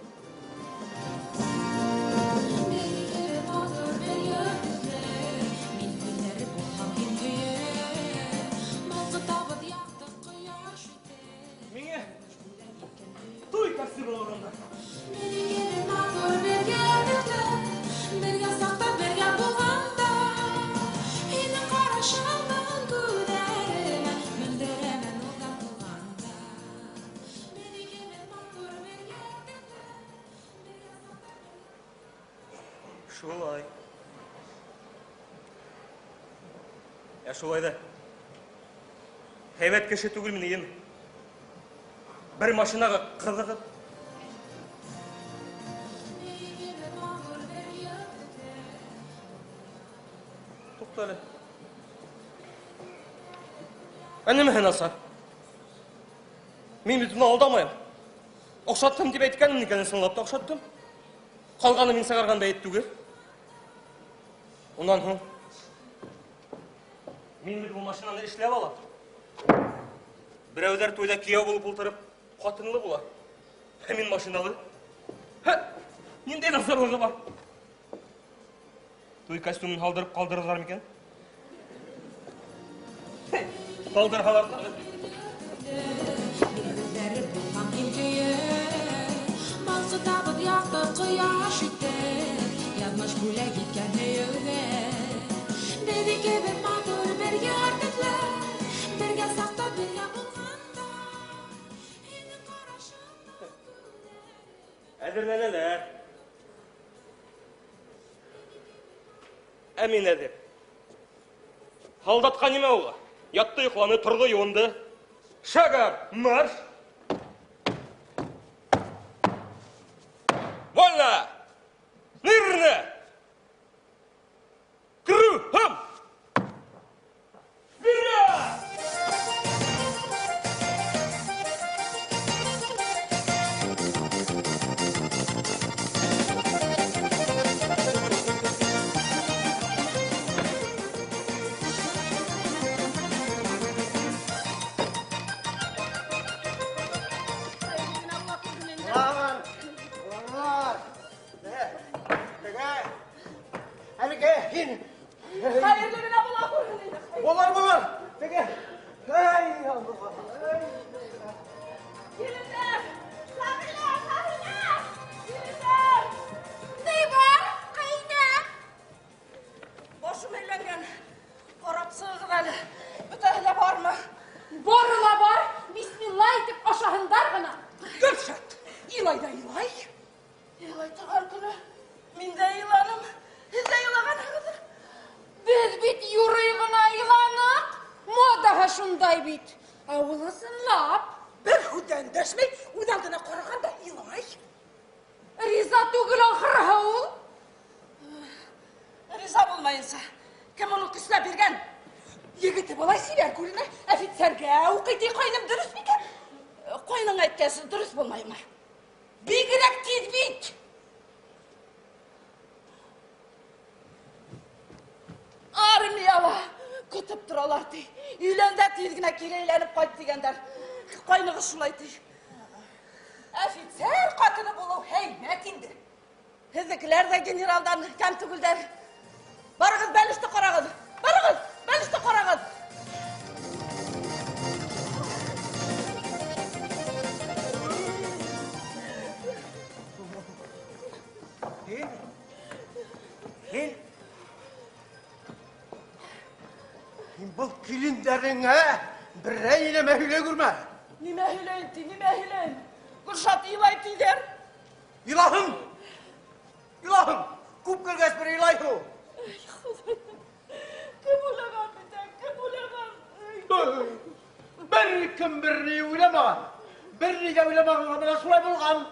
Миңа туй костюмы алганнар. Бергә сакта, бергә булганда, һинең карашыңнан күҙҙәремә мөлдөрәмә нурҙан тулғанда. Беҙ икебеҙ матур бергә төҫлө, бергә саҡта. Шулай. Ә шулай да. Һәйбәт кеше түгел мин, ием. Бер машинага кызыгып. Тукта әле. Ә нимәһе насар? Мин бит моны алдамайым. Охшаттым дип әйткәнмен икән, чынлап та охшаттым. Калганы мин чыгарган бәет түгел. Уннан һуң мин бит бу машинаны эшләп алам. Берәүләр туйда кияү булып утырып, хатынлы була. Ә мин машиналы. Һә, ниндәй насарлыгы бар? Туй костюмын алдырып калдырырлар микән? Калдырһалар тагы. Балкытабыз якты кояш итеп, язмыш бүләк иткән һөюгә. Беҙ икебеҙ матур бергә төҫлө, бергә саҡта бергә булғанда, һинең ҡарашыңдан Әҙерләнәләр. Ә мин әҙер. Һалдатҡа нимә уға? Ятты, йоҡланы, торҙо, йыуынды. Шагом марш! Вольно! Мирно! Кругом! Вперед! Улар, улар. Теге Ә ул озынлап. Бер һүз дә эндәшми, үз алдына караган да елый. Риза түгел ахрыһы ул. Риза булмаенча, кем аны көчләп биргән? Егете болай чибәр күренә, офицергә укый ди кайным, дөрес микән? Кайның әйткәсе дөрес булмаймы? Бигрәк тиз бит! Армияла көтеп торалар ди. Өйлән дә тиз генә кире әйләнеп кайт дигәндәр. Кайныгыз шулай ди. Офицер катыны булу һәйбәт инде. Һезнекеләр дә генералдан кәм түгелдер. Барыгыз бәлешне карагыз. Барыгыз, бәлешне карагыз. Һин, һин, һин был килендәреңә берәй нәмә һөйләй күрмә. Нимә һөйләйем ти, нимә һөйләйем? Гөлшат илай тиҙәр. Илаһым! Илаһым! Күп кергәс бер илай ул. Кем уйлаған бит, ә? Кем уйлаған? Бер кем бер ни уйламаған. Бер ни ҙә уйламағанға бына шулай булған.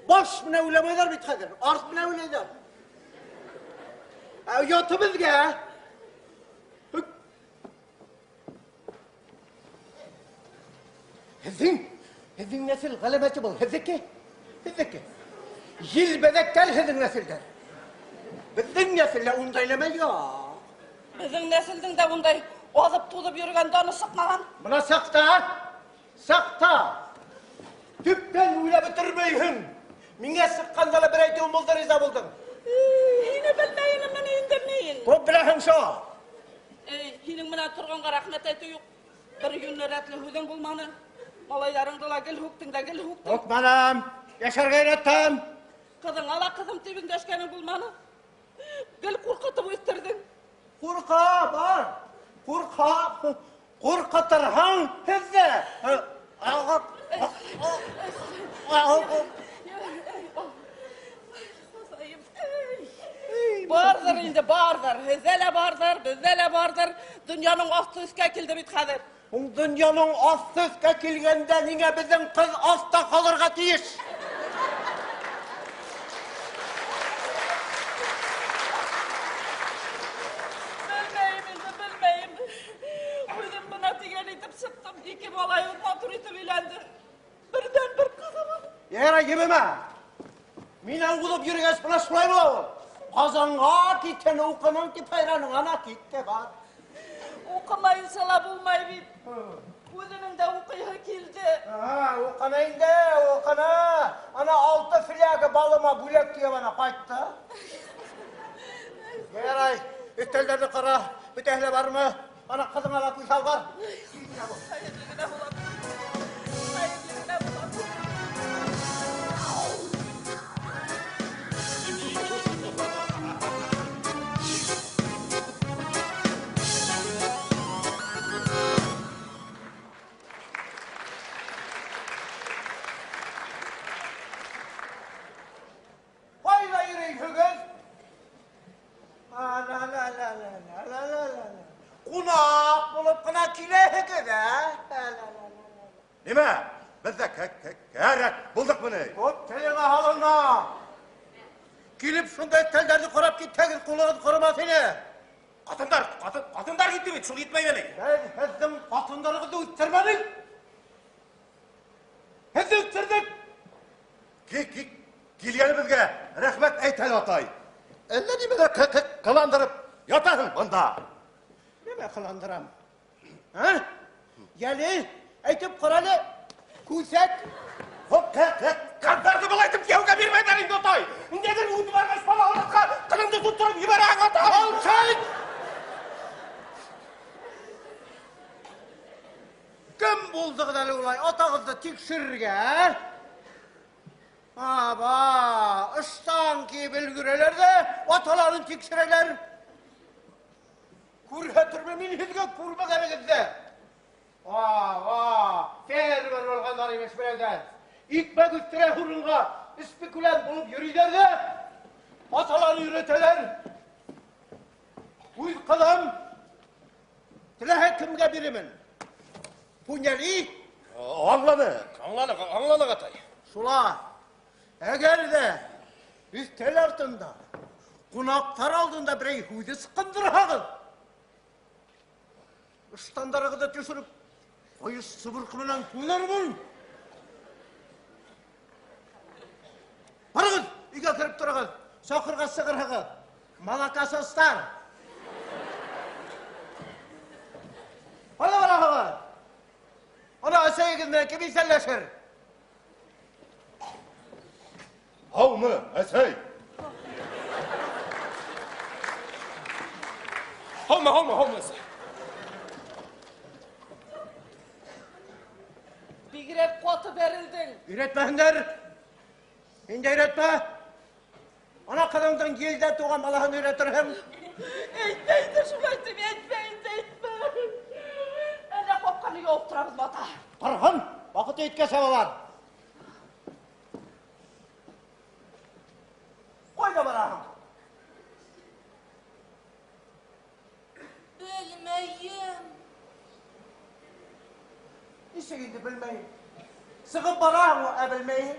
Баш менән уйламайҙар бит хәҙер, арт менән уйлайҙар. Ә ояты беҙгә. Һеҙҙең, һеҙҙең нәҫел ғәләмәте был, һеҙҙеке, һеҙҙеке. Елбәҙәктәр һеҙҙең нәҫелдәр. Беҙҙең нәҫелдә ундай нәмә юҡ. Беҙҙең нәҫелдең дә ундай аҙып-туҙып йөрөгән даны сыҡмаған. Бына саҡта, саҡта. Төптән уйлап бөтөрмәйһең. Миңә сыҡҡанда ла бер әйтеүем булды, риза булдың. Һине белмәйем мин инде мин. Күп беләһең шул. Эй, һинең менән торғанға рәхмәт әйтеү юҡ. Бер йүнле рәтле һүҙең булманы. Малайҙарыңды ла гел һүктең дә гел һүктең. Һүкмәнем, йәшәргә өйрәттем. Ҡыҙыңа ла ҡыҙым тип өндәшкәнең булманы. Гел ҡурҡытып үҫтерҙең. Ҡурҡа, бар. Ҡурҡа. Ҡурҡытырһаң һеҙҙе. Барҙыр инде, барҙыр. Һеҙҙә лә барҙыр, беҙҙә лә барҙыр. Донъяның аҫты өҫкә килде бит хәҙер. Ул донъяның аҫты өҫкә килгәндә ниңә беҙҙең ҡыҙ аҫта ҡалырға тейеш? Белмәйем инде, белмәйем. Үҙем бына тигән итеп сыҡтым. Ике малайыбыҙ матур итеп өйләнде. Берҙән-бер ҡыҙыбыҙ. Ярай, ебемә. Минән уҙып йөрөгәс, бына шулай була ул. Ҡазанға киткән уҡының тип хайраның, ана китте бар. Уҡымайынса ла булмай бит. Үҙенең дә уҡыйһы килде. Уҡыны инде, уҡыны. Ана 6 фляга балыма бүләк тиеп ана ҡайтты. Ярай, өҫтәлдәрҙе ҡара, бөтәһе лә бармы? Ана ҡыҙыңа ла күҙ һал бар. Хәйерле генә була. Хәйерле генә була. Ҡайҙа йөрөйһөгөҙ? Ҡунаҡ булып ҡына киләһегеҙ, ә? Нимә? Беҙ ҙә кәрәк булдыҡмы ни? Күп телеңә һалынма. Килеп шундай телдәрҙе ҡарап китһәгеҙ, ҡулығыҙ ҡоромаҫ ине. Ҡатындар, ҡатындар китте бит, шул етмәй әле. Беҙ һеҙҙең ҡатындарығыҙҙы үҫтермәнек. Һеҙҙе үҫтерҙек. Килгәнебеҙгә рәхмәт әйт әле, атай. Әллә нимәләр ҡыландырып ятаһың бында. Нимә ҡыландырам? Ә? Йәле, әйтеп ҡара әле. Күҫәк. Хоп, ҡыҙҙарҙы былай итеп кейәүгә бирмәйҙәр инде, атай. Ниндәйҙер үҙе барғас бала алырға ҡыҙыңды тоттороп ебәрәһең, атай. Алсай! Кем булдығыҙ әле улай атағыҙҙы тикшерергә, ә? Аба, ыштан кейеп өлгөрәләр ҙә, аталарын тикшерәләр. Күрһәтермен мин һеҙгә күрмәгәнегеҙҙе. Аба, фермер булғандар имеш берәүҙәр. Икмәк үҫтерә урынға спекулянт булып йөрөйҙәр ҙә, аталарын өйрәтәләр. Үҙ ҡыҙым Теләһә кемгә бирермен. Поняли? Аңладык, аңладык, аңладык, атай. Шулай. Әгәр дә өстәл артында, кунаклар алдында берәй һүҙе ысҡындырһағыҙ, ыштандарығыҙҙы төшөрөп, ҡайыш сыбырҡы менән тунармын. Барығыҙ, өйгә кереп тороғоҙ, саҡырға сығырһығыҙ. Молокосостар. Ҡайҙа бараһығыҙ? Ана әсәйегеҙ менән кем иҫәнләшер? Һаумы, әсәй? Һаумы, һаумы, һаумы, әсәй. Бигерәк ҡаты бәрелдең. Өйрәтмәһендәр. Һин дә өйрәтмә. Ана ҡыҙыңдың елдә туған балаһын өйрәтерһең. Әйтмә инде шулай итеп, әйтмә инде, әйтмә. Әллә ҡапҡаны ябып торабыҙмы, ата? Торһон, ваҡыты еткәс ябалар. Ҡайҙа бараһың? Белмәйем. Нисек инде белмәйем? Сығып бараһың, ә белмәйем.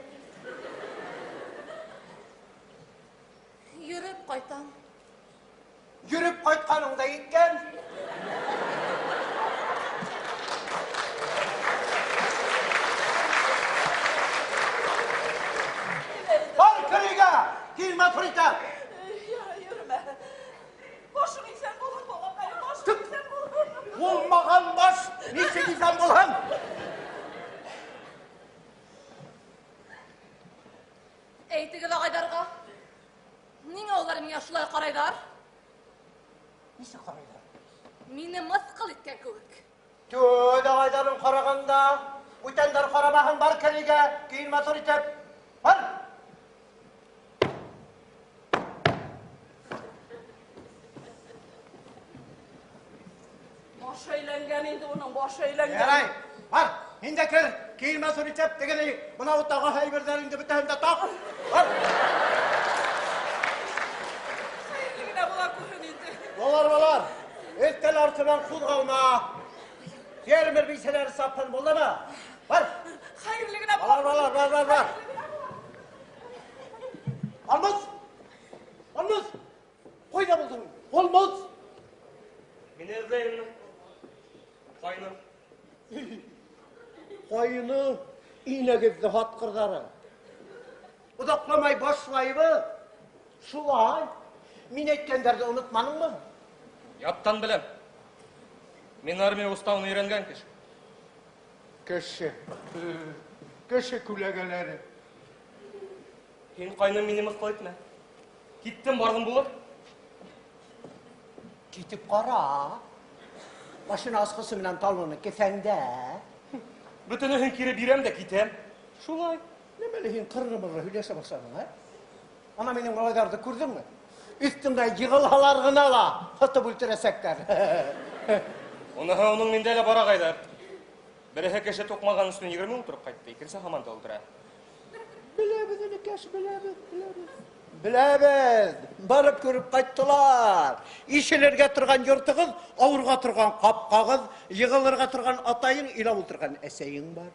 Йөрөп ҡайтам. Йөрөп ҡайтҡаның да еткән. Бар кер өйгә, кил матур итеп. Ярай, йөрөмә. Башың иҫән булһын, балаҡайым, башың иҫән булһын. Булмаған баш нисек иҫән булһын? Әйтегеҙ ағайҙарға. Ниңә улар миңә шулай ҡарайҙар? Нисек ҡарайҙар? Мине мыҫҡыл иткән кеүек. Түҙ ағайҙарың ҡарағанда, бүтәндәр ҡарамаһын, бар кер өйгә, кейен матур итеп. Бар. Башы әйләнгән инде уның, башы әйләнгән. Ярай, бар, һин дә кер, кейен матур итеп, тегене, бынау тағы әйберҙәреңде бөтәһен дә таҡ. Бар. Хәйерле генә була күрһен инде. Болар, болар. Өҫтәл артынан ҡуҙғалма. Фермер бисәләре сапһын, булдымы? Бар. Хәйерле генә була. Бар, бар, бар, бар, бар. Алмаз! Алмаз! Ҡайҙа булдың? Алмаз! Мине эҙләйһеңме? Ҡайны. Ҡайны инәгеҙҙе һатҡырҙары. Оҙаҡламай башлайбыҙ. Шулай. Мин әйткәндәрҙе онотманыңмы? Яттан беләм. Мин армия уставын өйрәнгән кеше. Кеше. Кеше күләгәләре. Һин ҡайным мине мыҫҡыл итмә. Киттем, барҙым булыр. Китеп ҡара. Машина асҡысы менән талоны кеҫәңдә. Бөтөнөһөн кире бирәм дә китәм. Шулай. Нәмәле һин ҡыры-мыры һөйләшә башланың, ә? Ана минең малайҙарҙы күрҙеңме? Өҫтөңдә йығылһалар ғына ла һытып үлтерәсәктәр. Уныһы уның миндә лә бар ағайҙар. Береһе кеше туҡмаған өсөн 20 ултырып ҡайтты, икенсе һаман да ултыра. Беләбеҙ, энекәш, беләбеҙ, беләбеҙ. Беләбеҙ, барып күреп ҡайттылар. Ишелергә торған йортоғоҙ, ауырға торған ҡапҡағыҙ, йығылырға торған атайың, илап ултырған әсәйең бар.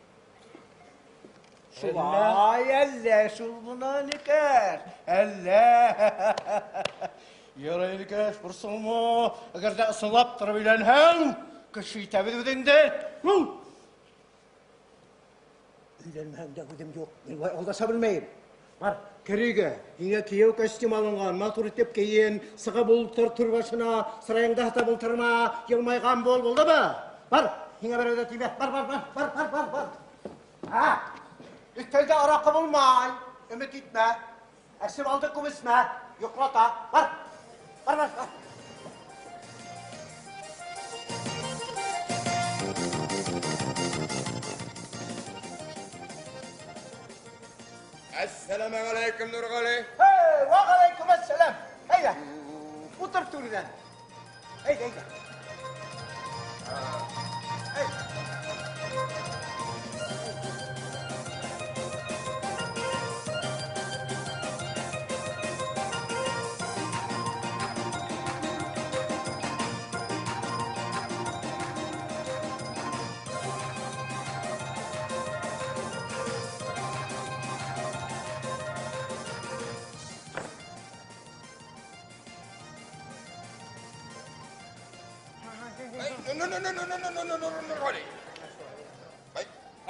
Шулай, әллә шул бына, энекәш, әллә. Ярай, энекәш, борсолма. Әгәр ҙә ысынлап тороп өйләнһәң, кеше итәбеҙ үҙеңде. Өйләнмәһәң дә үҙем юҡ, мин улай алдаша белмәйем. Бар, кер өйгә, һиңә кейәү костюм алынған, матур итеп кейен, сығып ултыр түр башына, сырайыңды һатып ултырма, йылмайған бул, булдымы? Бар, һиңә берәү ҙә теймәҫ. Бар, бар, бар, бар, бар, бар, бар. Һа, өҫтәлдә араҡы булмай, өмөт итмә. Әсеп алды күп эсмә, йоҡлата. Бар, бар, бар, бар. Әссәләмә алейкум, Нурғали. Hey, ва алейкум әссәләм. Әйҙә, ултыр түрҙән. Әйҙә, әйҙә. Әйҙә. Нургали.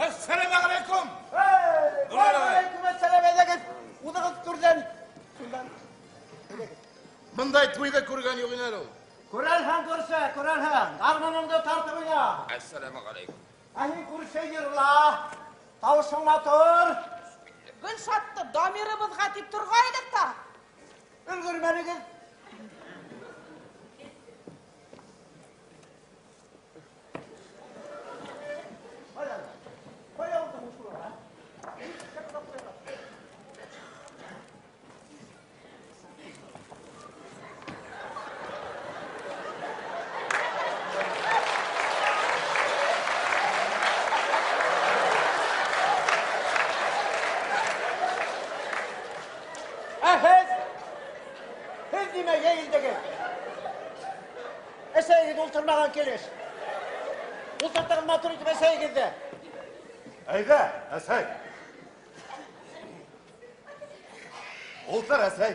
Әссәламегаләйкүм! Вәгаләйкүм әссәлам, әйдәгез, узыгыз түрдән. Шуннан. Мондай туйда күргән юк инде ул. Күрәлһәң, күрше, күрәлһәң. Гармуныңды тартып уйна. Әссәламегаләйкүм. Ә һин, күрше, йырла. Тавышың матур. Гөлшатты Дамирыбызга дип торгайдык та. Өлгермәдегез. Кая? Кая алдың шулар, а? Ә һез? Һез нимәгә килдегез? Әсәйегез ултырмаган килеш. Ултыртыгыз матур итеп әсәйегезне. Әйдә, әсәй. Ултыр, әсәй.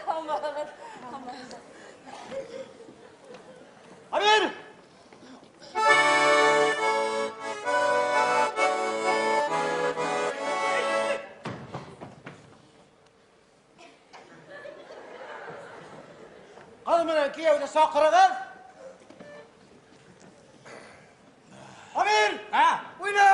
Алмагыз, алмагыз. Амир! Кыз менән кияүне чакырыгыз. Амир! Ә? Уйна!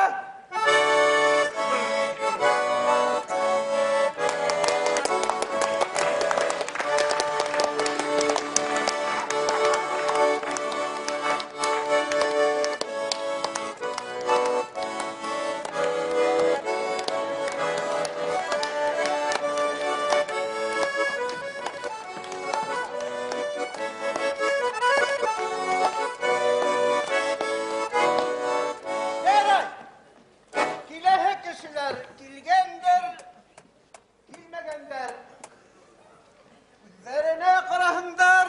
Ярай! Киләһе кешеләр килгәндер, килмәгәндер. Үзләренә караһындар.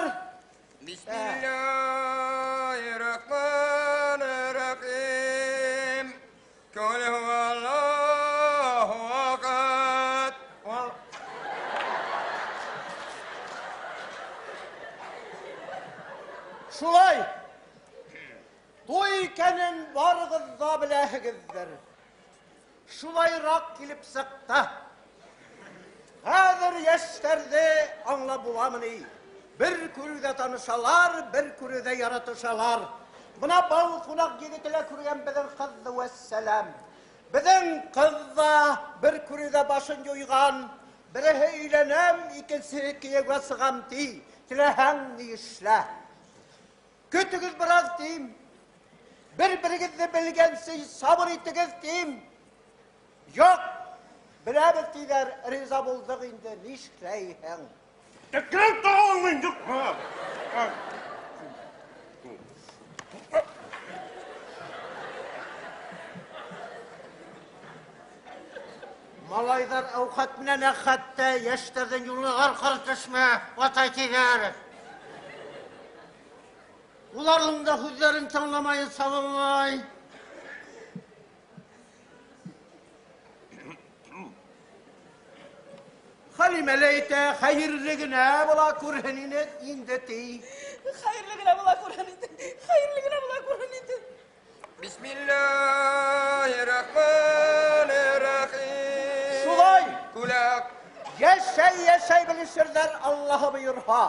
Бисмиллаһир-рахманир-рахим. Кул һуаллаһу ахад. Шулай. Туй икәнен барыгыз да беләһегездер. Шулайрак килеп чыкты. Хәзер яшьләрне аңлап буламыни? Бер күрүдә танышалар, бер күрүдә яратышалар. Менә бал кунак егете лә күргән безнең кызны, вәссәлам. Безнең кыз да бер күрүдә башын юйган. Береһе өйләнәм, икенчесе кияүгә чыгам ди. Теләһәң ни эшлә. Көтегез бераз дим. Бер-берегезне белгәнче сабыр итегез дим. Юк, беләбез диләр, риза булдык инде, нишләйһең? Төкереп тә алмыйм, юк. Малайдар әүхәт менән Әхәт тә яшьләрдән юлына аркылы төшмә, атай диләр. Уларның да сүзләрен тыңламаенча булмый. Хәлимә лә әйтә, хәерле генә була күрһен инде, инде ди. Хәерле генә була күрһен инде. Хәерле генә була күрһен инде. Бисмиллаһир-рахманир-рахим. Шулай. Күләк. Яшәй, яшәй белешердәр, Аллаһы боерһа.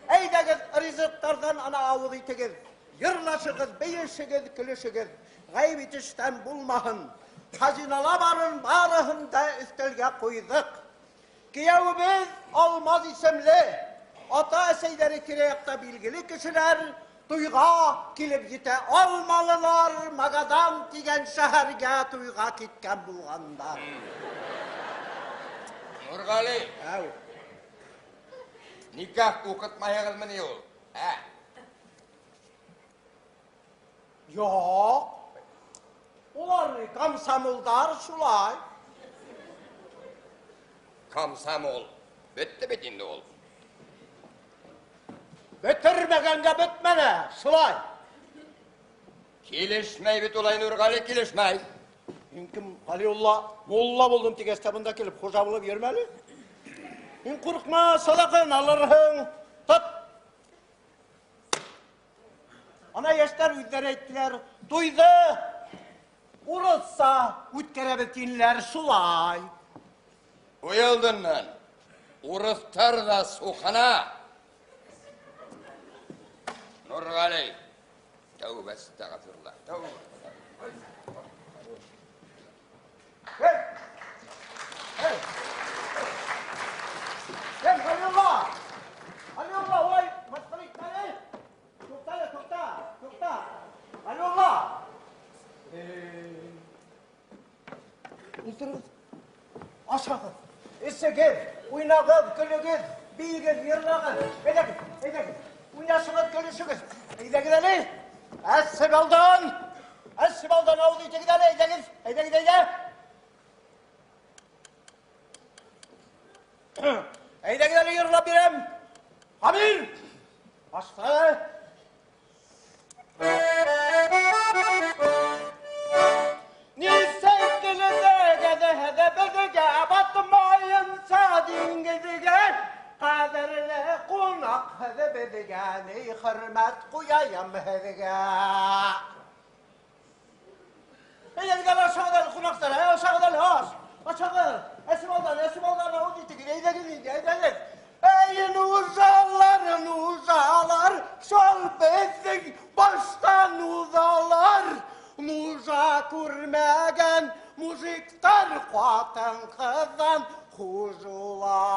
Әйдәгез, ризыклардан ана авыз итегез. Йырлашыгыз, бейешегез, көлешегез. Гаеп итештән булмаһын. Хазинала барын барыһын да өстәлгә куйдык. Кияүебез Алмаз исемле. Ата-әсәйләре тирә-якта билгеле кешеләр, туйга килеп җитә алмалылар, Магадан дигән шәһәргә туйга киткән булганнар. Нургали. Әү. Никах укытмаегызмыни ул? Ә? Юк. Улар ни, комсомолдар шулай. Комсомол. Бетте бит инде ул. Бетермәгәнгә бетмәне, шулай. Килешмәй бит улай, Нургали, килешмәй. Мин кем, Галиулла, мулла булдым дигәч тә монда килеп хуҗа булып йөрмә әле. Һин курыкма, салакын алырһың. Тот. Ана яшьләр үзләре әйттеләр, туйды урысса үткәрәбез тинләр шулай. Туй алдыннан урыстар да сукына. Нургали, тәүбә әстәгъфирулла, тәүбә. Эй! Эй! Эй, Галиулла! Галиулла, улай мыскыл итмәле! Тукта, тукта, тукта! Галиулла! Ултырыгыз. Ашагыз, эчегез, уйнагыз, көлегез, биегез, йырлагыз. Әйдәгез, әйдәгез. Уйнашыгыз, көлешегез. Әйдәгез әле. Әссебалдан! Әссебалдан авыз итегез әле, әйдәгез, әйдәгез, әйдә. Әйдәгез әле йырлап бирәм. Амир! Башта. Кадерле кунак һеҙ беҙгә, ни хөрмәт ҡуяйым һеҙгә. Әйҙәгеҙ әле, ашағыҙ әле, ҡунаҡтар, ә, ашағыҙ әле, аш, ашағыҙ. Эсеп алдан, эсеп алдан, ауыҙ итегеҙ, әйҙәгеҙ инде, әйҙәгеҙ. Эй, нужалар, нужалар, шул беҙҙең баштан уҙалар. Нужа күрмәгән мужиктар ҡатын-ҡыҙҙан хужулар.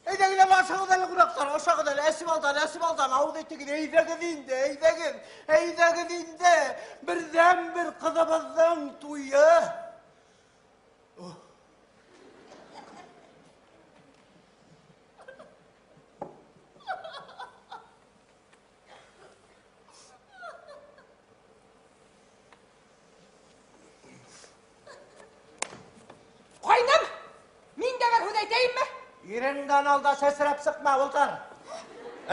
Әйҙәгеҙ әле, ашағыҙ әле, ҡунаҡтар, ашағыҙ әле, эсеп алдан, эсеп алдан, ауыҙ итегеҙ, әйҙәгеҙ инде, әйҙәгеҙ, әйҙәгеҙ инде. Берҙән-бер ҡыҙыбыҙҙың туйы. Ҡайным, мин дә бер һүҙ әйтәйемме? Иреңдән алда сәсрәп сыҡма, ултыр.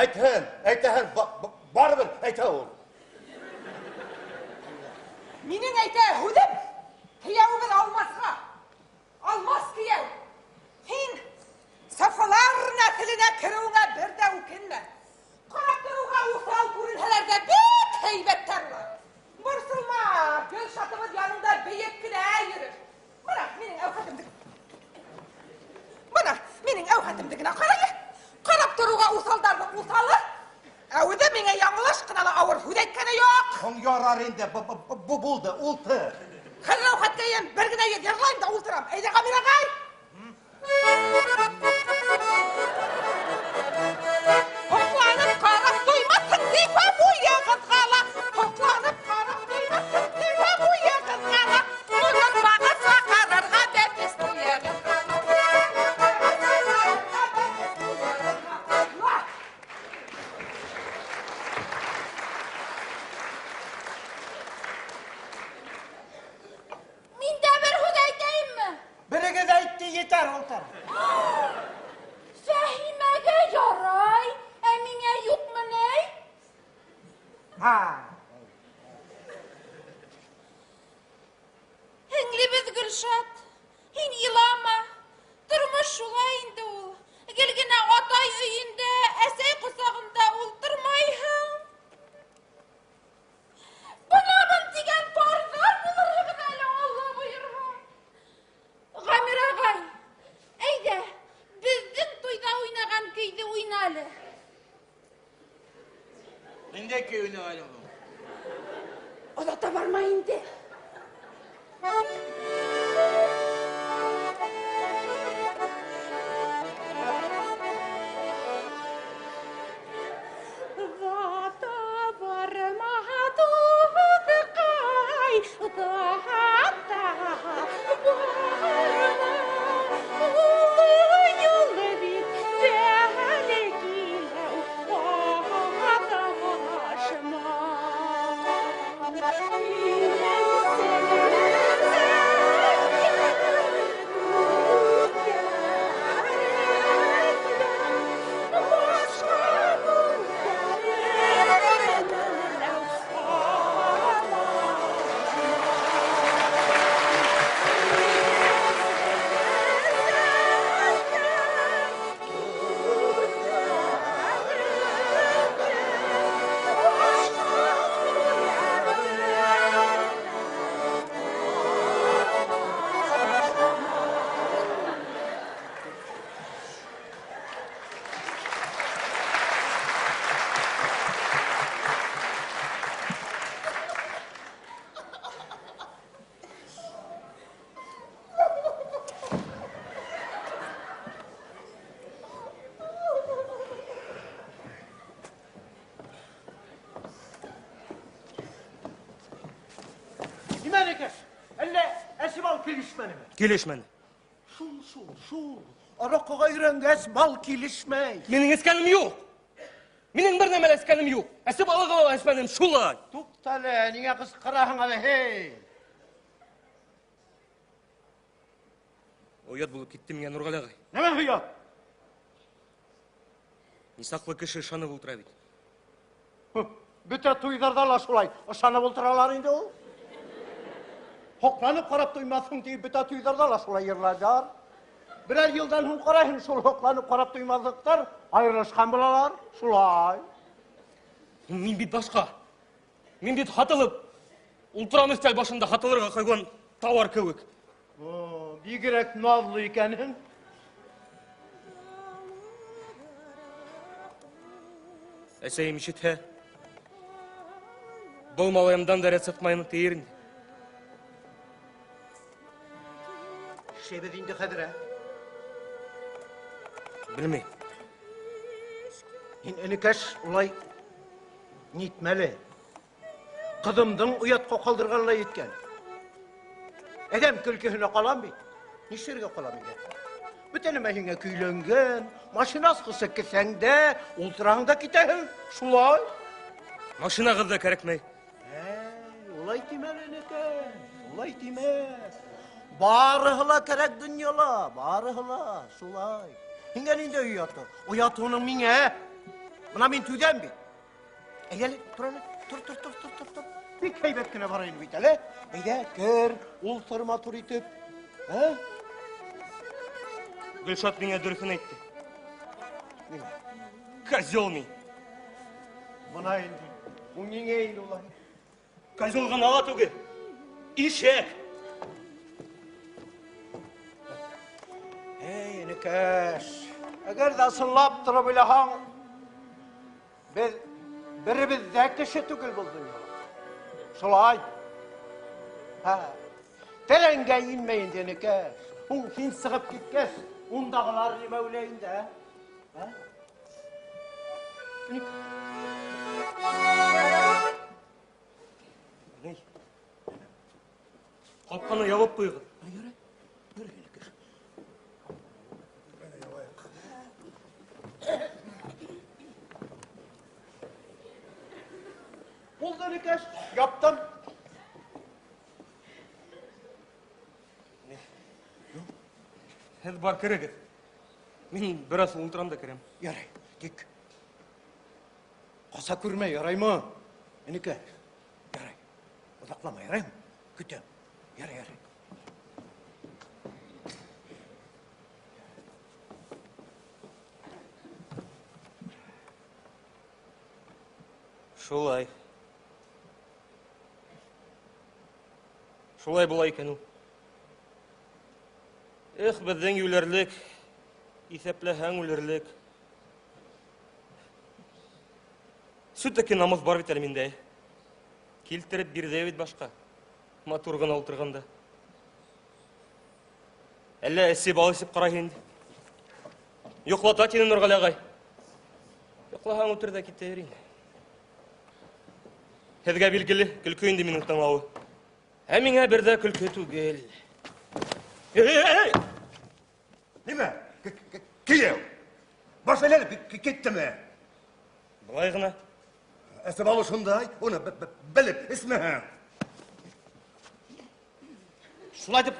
Әйтһен, әйтәһен, барыбер әйтә ул. Минең әйтә һүҙем кейәүебеҙ Алмасҡа. Алмас кейәү. Һин Сафалар нәҫеленә кереүеңә бер ҙә үкенмә. Ҡарап тороуға уҫал күренһәләр ҙә бик һәйбәттәр улар. Борсолма, Гөлшатыбыҙ янында бейеп кенә йөрөр. Бына минең әүхәтемде. Бына минең әүхәтемде генә ҡара әле. Ҡарап тороуға уҫалдарҙың уҫалы. Ә үҙе миңә яңылыш ҡына ла ауыр һүҙ әйткәне юҡ. Һуң ярар инде, булды, ултыр. Хәҙер әүхәткәйем, бер генә ер йырлайым да ултырам. Әйҙә, Ғамир ағай. Һоҡланып ҡарап туймаҫһың, зифа буйығыҙға ла. Һоҡланып ҡарап туймаҫһың, зифа буйығыҙға ла. Онотмағыҙ ҡарарға бәпес туйығыҙға ла. Мин дә бер һүҙ әйтәйемме? Берегеҙ әйтте, етәр, ултыр. Фәһимәгә ярай, ә миңә юҡмы ни? Һа. Һеңлебеҙ Гөлшат, һин илама. Тормош шулай инде ул. Гел генә атай өйөндә, әсәй ҡосағында ултырмайһың. Бынамын тигән парҙар булырһығыҙ әле, Алла бойорһа. Ғамир ағай, әйҙә, беҙҙең туйҙа уйнаған көйҙө уйна әле. Ниндәй көй уйнаған ул? Оҙата барма инде. Оҙата барма, дуҫҡай, оҙата барма. Оло юл бит бәлки аҙашма. Минең Килешмәне. Шул, шул, шул. Аракыга өйрәнгәч, бал килешмәй. Минем эчкәнем юк. Минем бер нәмә дә эчкәнем юк. Әсе балыгы ла эчмәдем, шулай. Туктале, ниңә кычкыраһың әле, һей? Оят булып китте миңа, Нургали агай. Нәмә оят? Нисаклы кеше ышанып утыра бит. Бөтә туйларда ла шулай ышанып утыралар инде ул. Һокланып карап туймассың дип бөтә туйларда ла шулай йырлайлар. Берәр елдан һуң карайһың, шул һокланып карап туймаслыктар аерылышкан булалар, шулай. Мин бит башка. Мин бит һатылып утырам өстәл башында һатылырга куйган товар кебек. О, бигрәк назлы икәнһең. Әсәем ишетһә, был малаемдан да рәт сатмайын тиер инде. Нишләйбез инде хәзер, ә? Белмим. Һин, энекәш, улай нитмәле. Кызымдың оятка калдырганына еткән. Адәм көлкеһенә калам бит. Нишләргә калам инде? Бөтә нәмә һиңә көйләнгән, машина ачкычы кесәңдә, ултыраң да китәһең, шулай. Машинагыз да кәрәкмәй. Әй, улай тимә, энекәш, улай тимә. Барыһы ла кәрәк дөньяла, барыһы ла, шулай. Һиңә нинди ояты? Оятуның миңа. Мына мин түзәм бит. Әйдә әле, тор әле, тор, тор, тор, тор, тор, тор. Бик һәйбәт кенә бара инде бит әле. Әйдә, кер, ултыр матур итеп. Ә? Гөлшат миңа дөресен әйтте. Нимә? Козел мин. Мына инде. Ул ниңә инде улай? Козел гына ла түгел. Ишәк. Эй, энекәш, әгәр дә ысынлап торып уйлаһаң, Без беребез дә кеше түгел бу дөньяда. Шулай. Һа. Тәрәнгә инмә инде, энекәш. Ул син чыгып киткәч, ундагылар нимә уйлый инде, ә? Ни? Капканы ябып куйгыз. Йөрә, йөрә, энекәш. Булды, энекәш, яптым. Һеҙ бар керегеҙ. Мин бераз ултырам да керәм. Ярай, тик каса күрмә, яраймы? Энекәш, ярай. Озаклама, яраймы? Көтәм. Ярай, ярай. Шулай. Шулай була икән ул. Эх, безнең юләрлек, исәпләһәң үлерлек. Все-таки намус бар бит әле миндә. Килтереп бирде бит башка. Матур гына утырганда. Әллә эсе бал эчеп карай инде. Йоклата тине Нургали агай. Йоклаһаң утыр да китә инде. Һеҙгә билгеле, көлкө инде минең тыңлауы. Ә миңа бер дә көлке түгел. Эй, Нимә? Кияү. Баш әйләнеп киттеме? Былай гына. Әсә балы шундай, уны белеп эчмәһәң. Шулай дип,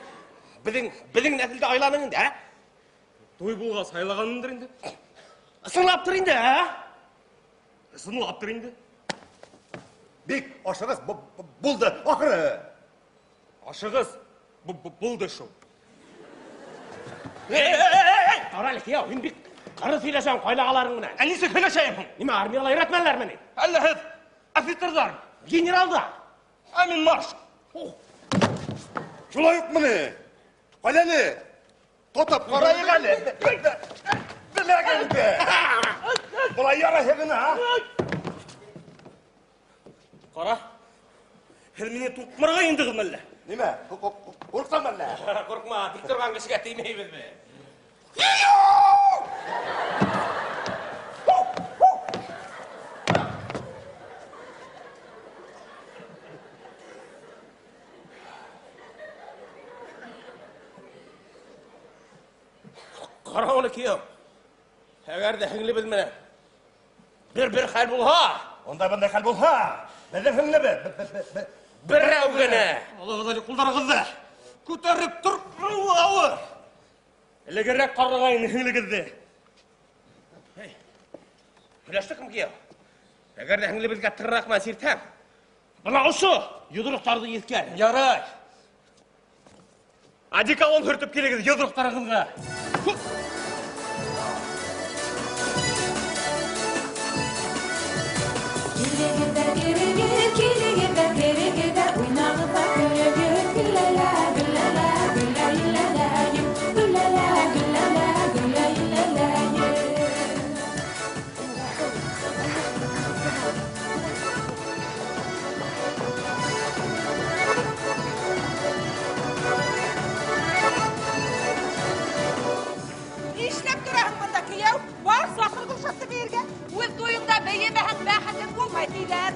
безнең безнең нәселдә айланың инде, ә? Туй булгач сайлаганмындыр инде. Ысынлап тор инде, ә? Ысынлап тор инде. Бик ашыгыз булды ахыры. Ашыгыз булды шул. Эй, тор әле, кияү, һин бик кырыс сөйләшәң кайнагаларың белән. Ә ничек һөйләшәйем һуң? Нимә, армияла өйрәтмәделәрмени? Әллә һеҙ офицерҙар? Генерал да. Ә мин марш. Шулай укмыни? Кайда әле? Тотып караек әле. Беләгеңде. Болай ярайһы гына. Кара. Һеҙ мине туҡмарға индегеҙме әллә? Нимә? Ҡурҡтыңмы әллә? Ҡурҡма, тик торған кешегә теймәйбеҙ беҙ. Кара аны кияү. Әгәр дә һеңлебез менән бер-бер хәл булһа, Унда бындай хәл булһа, беҙҙең һеңлебеҙ берәү генә. Алығыҙ әле ҡулдарығыҙҙы. Күтәреп тороу ауыр. Элегерәк ҡарағайны һеңлегеҙҙе. Һөйләштекме кияү? Әгәр дә һеңлебеҙгә тырнаҡ менән сиртһәң, бына ошо йоҙроҡтарҙы еҫкәр. Ярай. Одеколон һөртөп килегеҙ йоҙроҡтарығыҙға. Килегеҙ ҙә керегеҙ, килегеҙ ҙә керегеҙ ҙә, уйнағыҙ ҙа көлөгөҙ, гөлләлә, гөлләлә, гөлләйелләләйем, гөлләлә, гөлләлә, гөлләйелләләйем. Нишләп тораһың бында, кейәү? Бар, саҡыр Гөлшатты бейергә. Үҙ туйыңда бейемәһәң бәхетең булмай тиҙәр.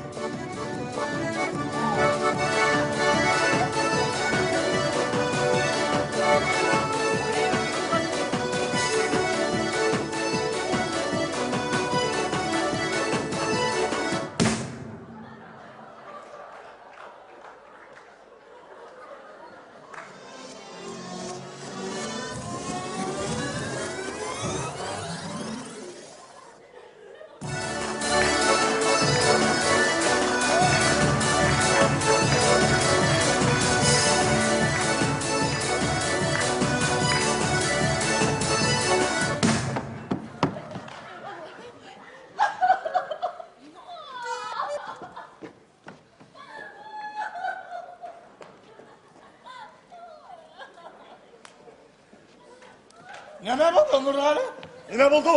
Нимә булды, Нурғәле? Нимә булды,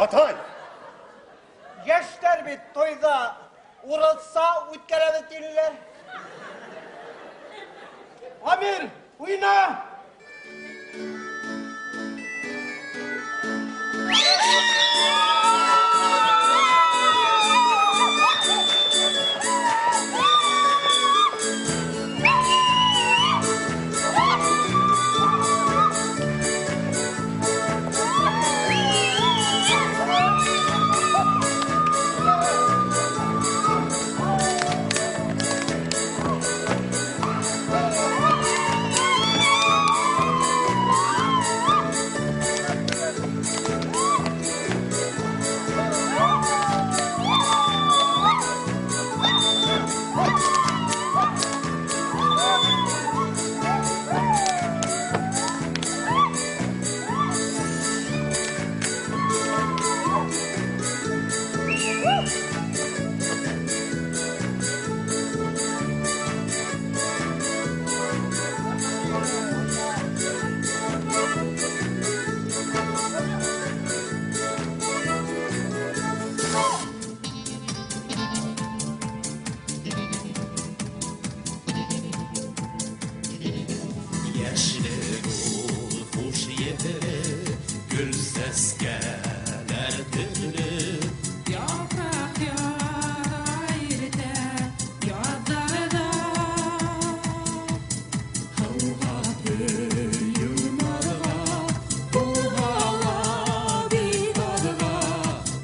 атай? Йәштәр бит туйҙа урыҫса үткәрәбеҙ тинеләр. Амир, уйна! Яшьлек ул хуш еҫле, гөл сәскәләр төҫлө. Япраҡ яра иртә яҙҙарҙа, һыуға һөйөү наҙға, булһа ла бик аҙға,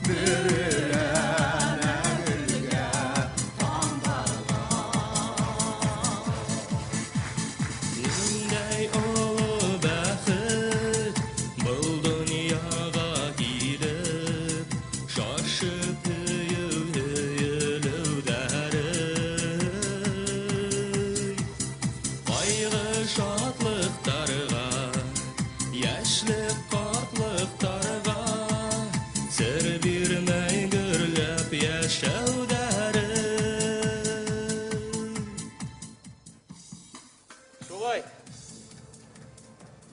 Бөрөләнә гөлгә, таңдарға. Ниндәй оло бәхет был донъяға килеп, шашып һөйөү һөйөлөүҙәре. Ҡайғы шатлыҡтарға, йәшлек ҡартлыҡтарға сер бирмәй гөрләп йәшәүҙәре. Шулай.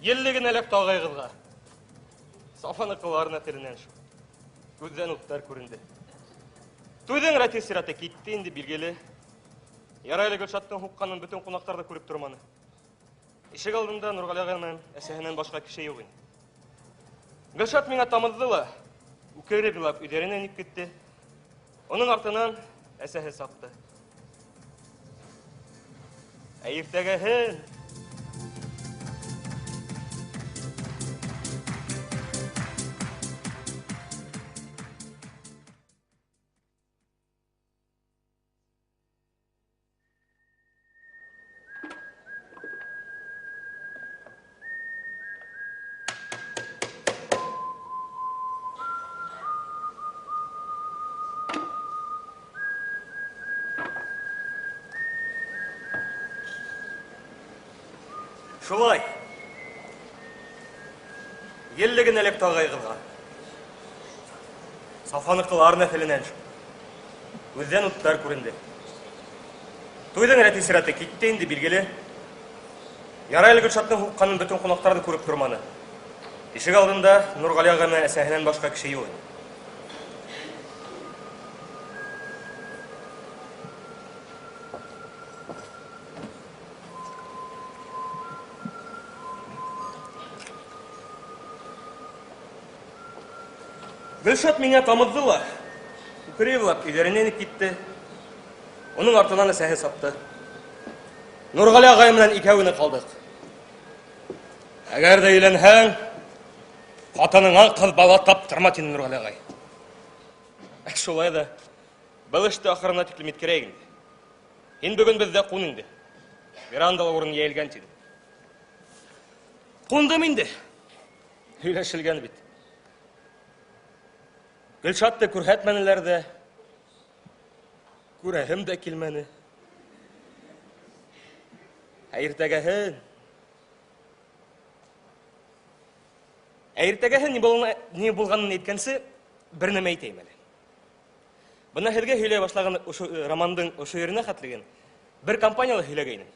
Елле генә эләкте ағайығыҙға. Сафаныҡыларына теленән шул. Күҙҙән уттар күренде. Туйҙың рәте сираты китте инде, билгеле. Ярай әле Гөлшаттың һуҡҡанын бөтөн ҡунаҡтар ҙа күреп торманы. Ишек алдында Нурғәле ағай менән әсәһенән башҡа кеше юҡ ине. Гөлшат миңә тамыҙҙы ла, үкереп илап өйҙәренә инеп китте. Уның артынан әсәһе сапты. Ә иртәгәһен Шулай. Еллеген элек агайгызга. Сафаныкылар нәселеннән шул. Күздән утлар күренде. Туйдың рәте-сирәте китте инде, билгеле. Ярай әле Гөлшатның һукканын бөтен кунаклар да күреп тормады. Ишек алдында Нургали ага белән әсәһеннән башка кеше юк иде. Гөлшат миңа тамызды ла. Үкереп өйләренә инеп китте. Оның артынан әсәһе сапты. Нургали агай белән икәү генә калдык. Әгәр дә өйләнһәң, хатыныңа кыз бала таптырма, диде Нургали агай. Ә шулай да был эште ахырына тиклем иткерәйек инде. Һин бүген бездә кун инде. Верандалы урын йәелгән диде. Кундым инде. Һөйләшелгән бит. Гөлшатты күрһәтмәнеләр дә, күрәһем дә килмәне. Ә иртәгәһен... Ә иртәгәһен ни булган, ни булганын әйткәнче, бер нәмә әйтәйем әле. Бына һеҙгә һөйләй башлаган ошо э, романдың ошо еренә хәтлеген бер компанияла һөйләгәйнем.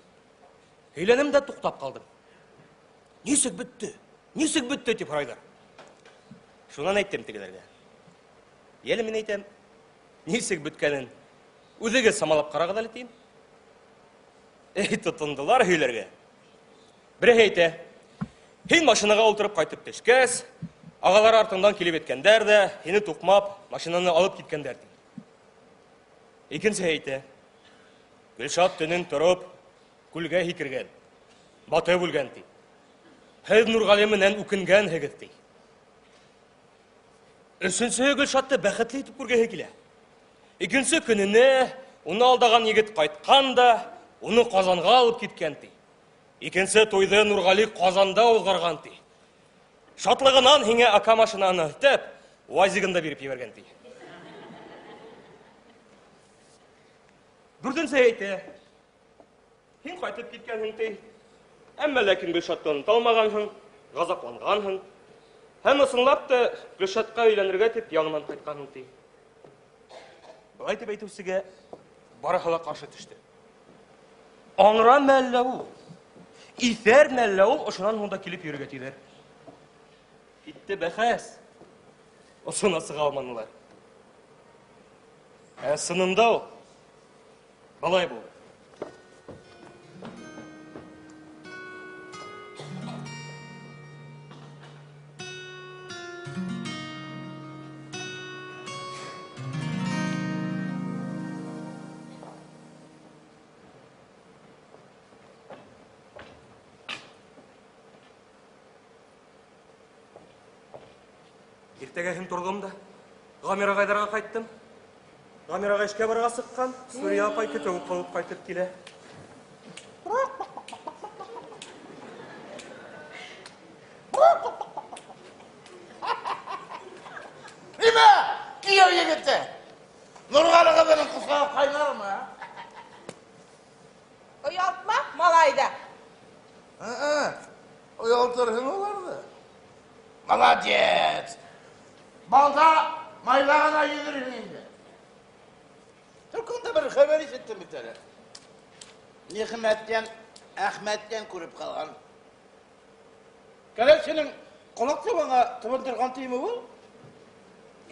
Һөйләнем дә туктап калдым. Нисек бетте? Нисек бетте дип һорайлар. Шуннан әйттем тегеләргә. Яле мин әйтәм, нисек беткәнен үзегез самалап карагыз әле дим. Эй, тотындылар һөйләргә. Бере әйтә, һин машинага утырып кайтып төшкәс, агалар артыңдан килеп еткәндәр дә, һине тукмап, машинаны алып киткәндәр ди. Икенче әйтә, Гөлшат төнен торып, күлгә һикергән, батып үлгән ди. Һеҙ Нурғали менән үкенгәнһегеҙ ди. Өсөнсөһө Гөлшатты бәхетле итеп күргеһе килә. Икенсе көненә уны алдаган егет кайткан да, уны Казанга алып киткән ди. Икенсе туйҙы Нурғали Казанда уҙғарған ди. Шатлығынан һиңә ака машинаны өҫтәп, УАЗигын да биреп ебәргән ди. Дүртенсе әйтә, һин кайтып киткәнһең ти. Әмма ләкин Гөлшатты оныта алмаганһың, газапланганһың. Һәм ысынлап та Гөлшатка өйләнергә дип яңынан кайтканһың ти. Былай дип әйтүсегә барыһы ла каршы төште. Аңра мәллә ул? Иҫәр мәллә ул ошонан һуң да килеп йөрергә тиҙәр. Китте бәхәс. Осона сыға алманылар. Ә сынында ул былай булды. Иртәгәһен тордым да, Гамир агайларга кайттым. Гамир агай эшкә барырга сыккан, Сүрия апай көтү кылып кайтып килә. Нимә? Кияү егете. Нургали кызының косагы кайнармы? Оялтма малайды. Оялтырһың аларны. Молодец. Балда майда гына йөҙөрһөң инде. Төркөндә бер хәбәр ишеттем бит әле. Нихмәттән, Әхмәттән күреп калган. Кәләшенең колак ябаңа тыбындырган тиеме ул?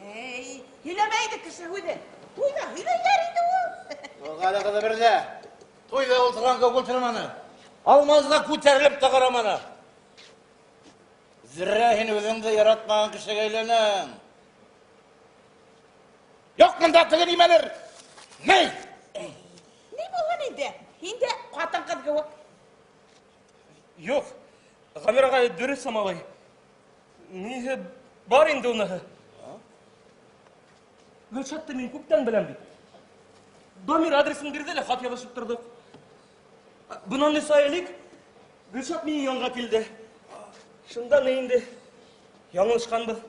Эй, һөйләмә инде кеше һүҙен. Туйҙа һөйләйҙәр инде ул. Нургали кызы берҙә. Туйҙа ултырған кеүек ултырманы. Алмазға күтәрелеп тә ҡараманы. Зрә һин үҙеңде яратмаған кешегә әйләнәң. Юҡ мында теге нимәлер. Ни? Ни булған инде? Һин дә ҡатын-ҡыҙ кеүек. Юҡ, Гамир ағай дөрөҫ самалай. Ниһе бар инде уныһы. Гөлшатты мин күптән беләм бит. Дамир адресын бирҙе лә хат яҙышып торҙоҡ. Бынан өс ай элек Гөлшат минең янға килде. Шунда ни инде яңылышҡанбыҙ.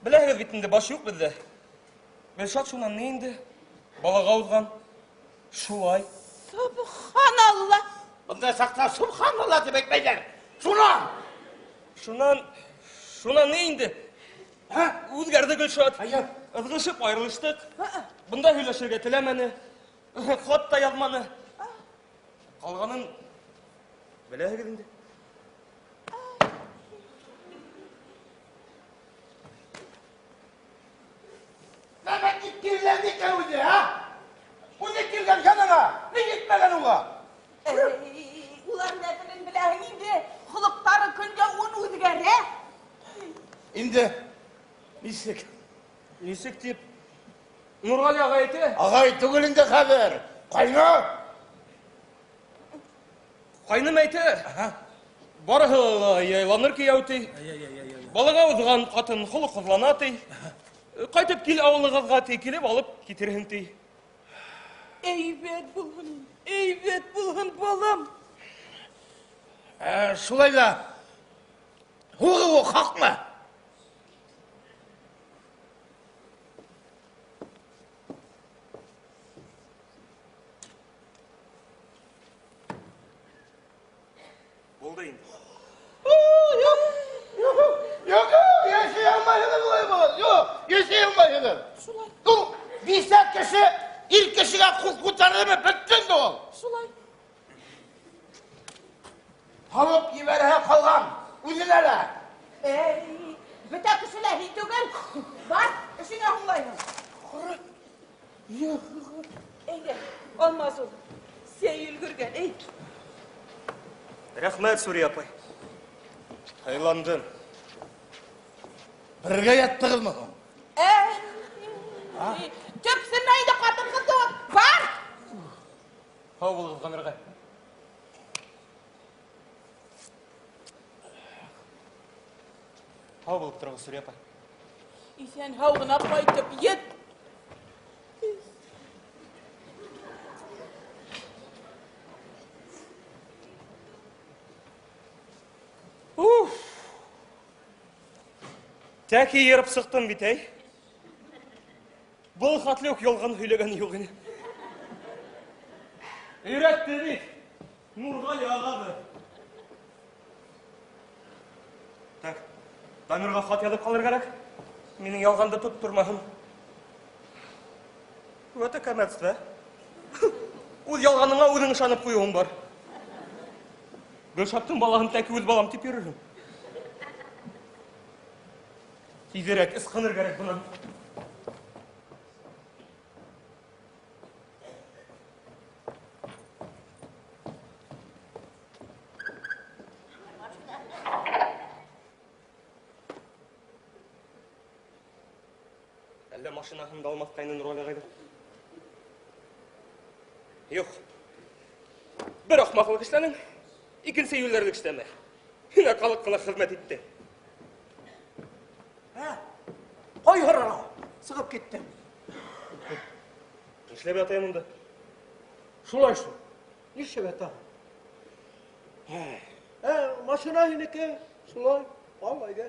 Беләһегеҙ бит инде, баш юҡ беҙҙә. Гөлшат шунан ни инде балаға уҙған. Шулай. Субханалла! Монда чакта субханалла дип әйтмәйләр. Шуннан. Шуннан, шуннан ни инде? Һа? Үзгәрде Гөлшат. Әйе. Ызгышып аерылыштык. Бында һөйләшергә теләмәне. Хат та язманы. Калганын беләһегез инде. Нәмә дип килгән икән үзе, һа? Үзе килгән яныңа, ни җитмәгән уңа? Әй, улар нәселен беләһең инде, холыклары көнгә ун үзгәрә. Инде ничек? Ничек дип? Нургали агай әйтә. Агай түгел инде хәзер. Кайны? Кайным әйтә. Барыһы ла яйланыр кияү ди. Балага узган катын холыксызлана ди. Кайтып кил авылыгызга ди, килеп алып китерһең ди. Әйбәт булһын, әйбәт булһын, балам. Ә, шулай да һугы хакмы? Булды инде. Юк, юк, юк, яши алмайсың болай булыр. Юк, яши алмайсың. Шулай. Ул бисә кеше ир кешегә кул күтәрдеме, бетте инде ул. Шулай. Табып җибәрә калган үзенә дә. Әй, бөтә кешеләр һин түгел. Бар, эшеңә һуңлайһың. Әйдә, Алмаз ул. Сәй өлгергән, әй. Рәхмәт, Сүрия апай. Һайландым. Бергә яттыгызмы соң? Әй, төпсенмә инде хатын кыз кебек. Бар! Һау булыгыз, Гомер агай. Һау булып торыгыз, Сүрия апай. Исән һау гына кайтып ет. Уф! Тәки ерып сыктым бит, әй. Был хәтле үк ялган һөйләгән юк иде. Өйрәтте бит. Нургали агабы. Так, Дамирга хат язып калыр кирәк. Минең ялганды тоттырмаһын. Вот әкәмәт, да? Үз ялганыңа үзең ышанып куюың бар. Гөлшаттың балаһын тәки үз балам дип йөрерһең. Тизрәк ысқыныр кирәк бунан. Әллә машинаһын да алмаска инде Нургали агайда. Юк. Бер ахмаклык эшләнең, икенче юләрлек эшләмә. Һин акалык кына хезмәт итте. Ә? Кай һарара? Сыгып киттем. Нишләп ятайым монда? Шулай шул. Нишләп ятам? Ә, машина һинеке. Шулай. Ал әйдә.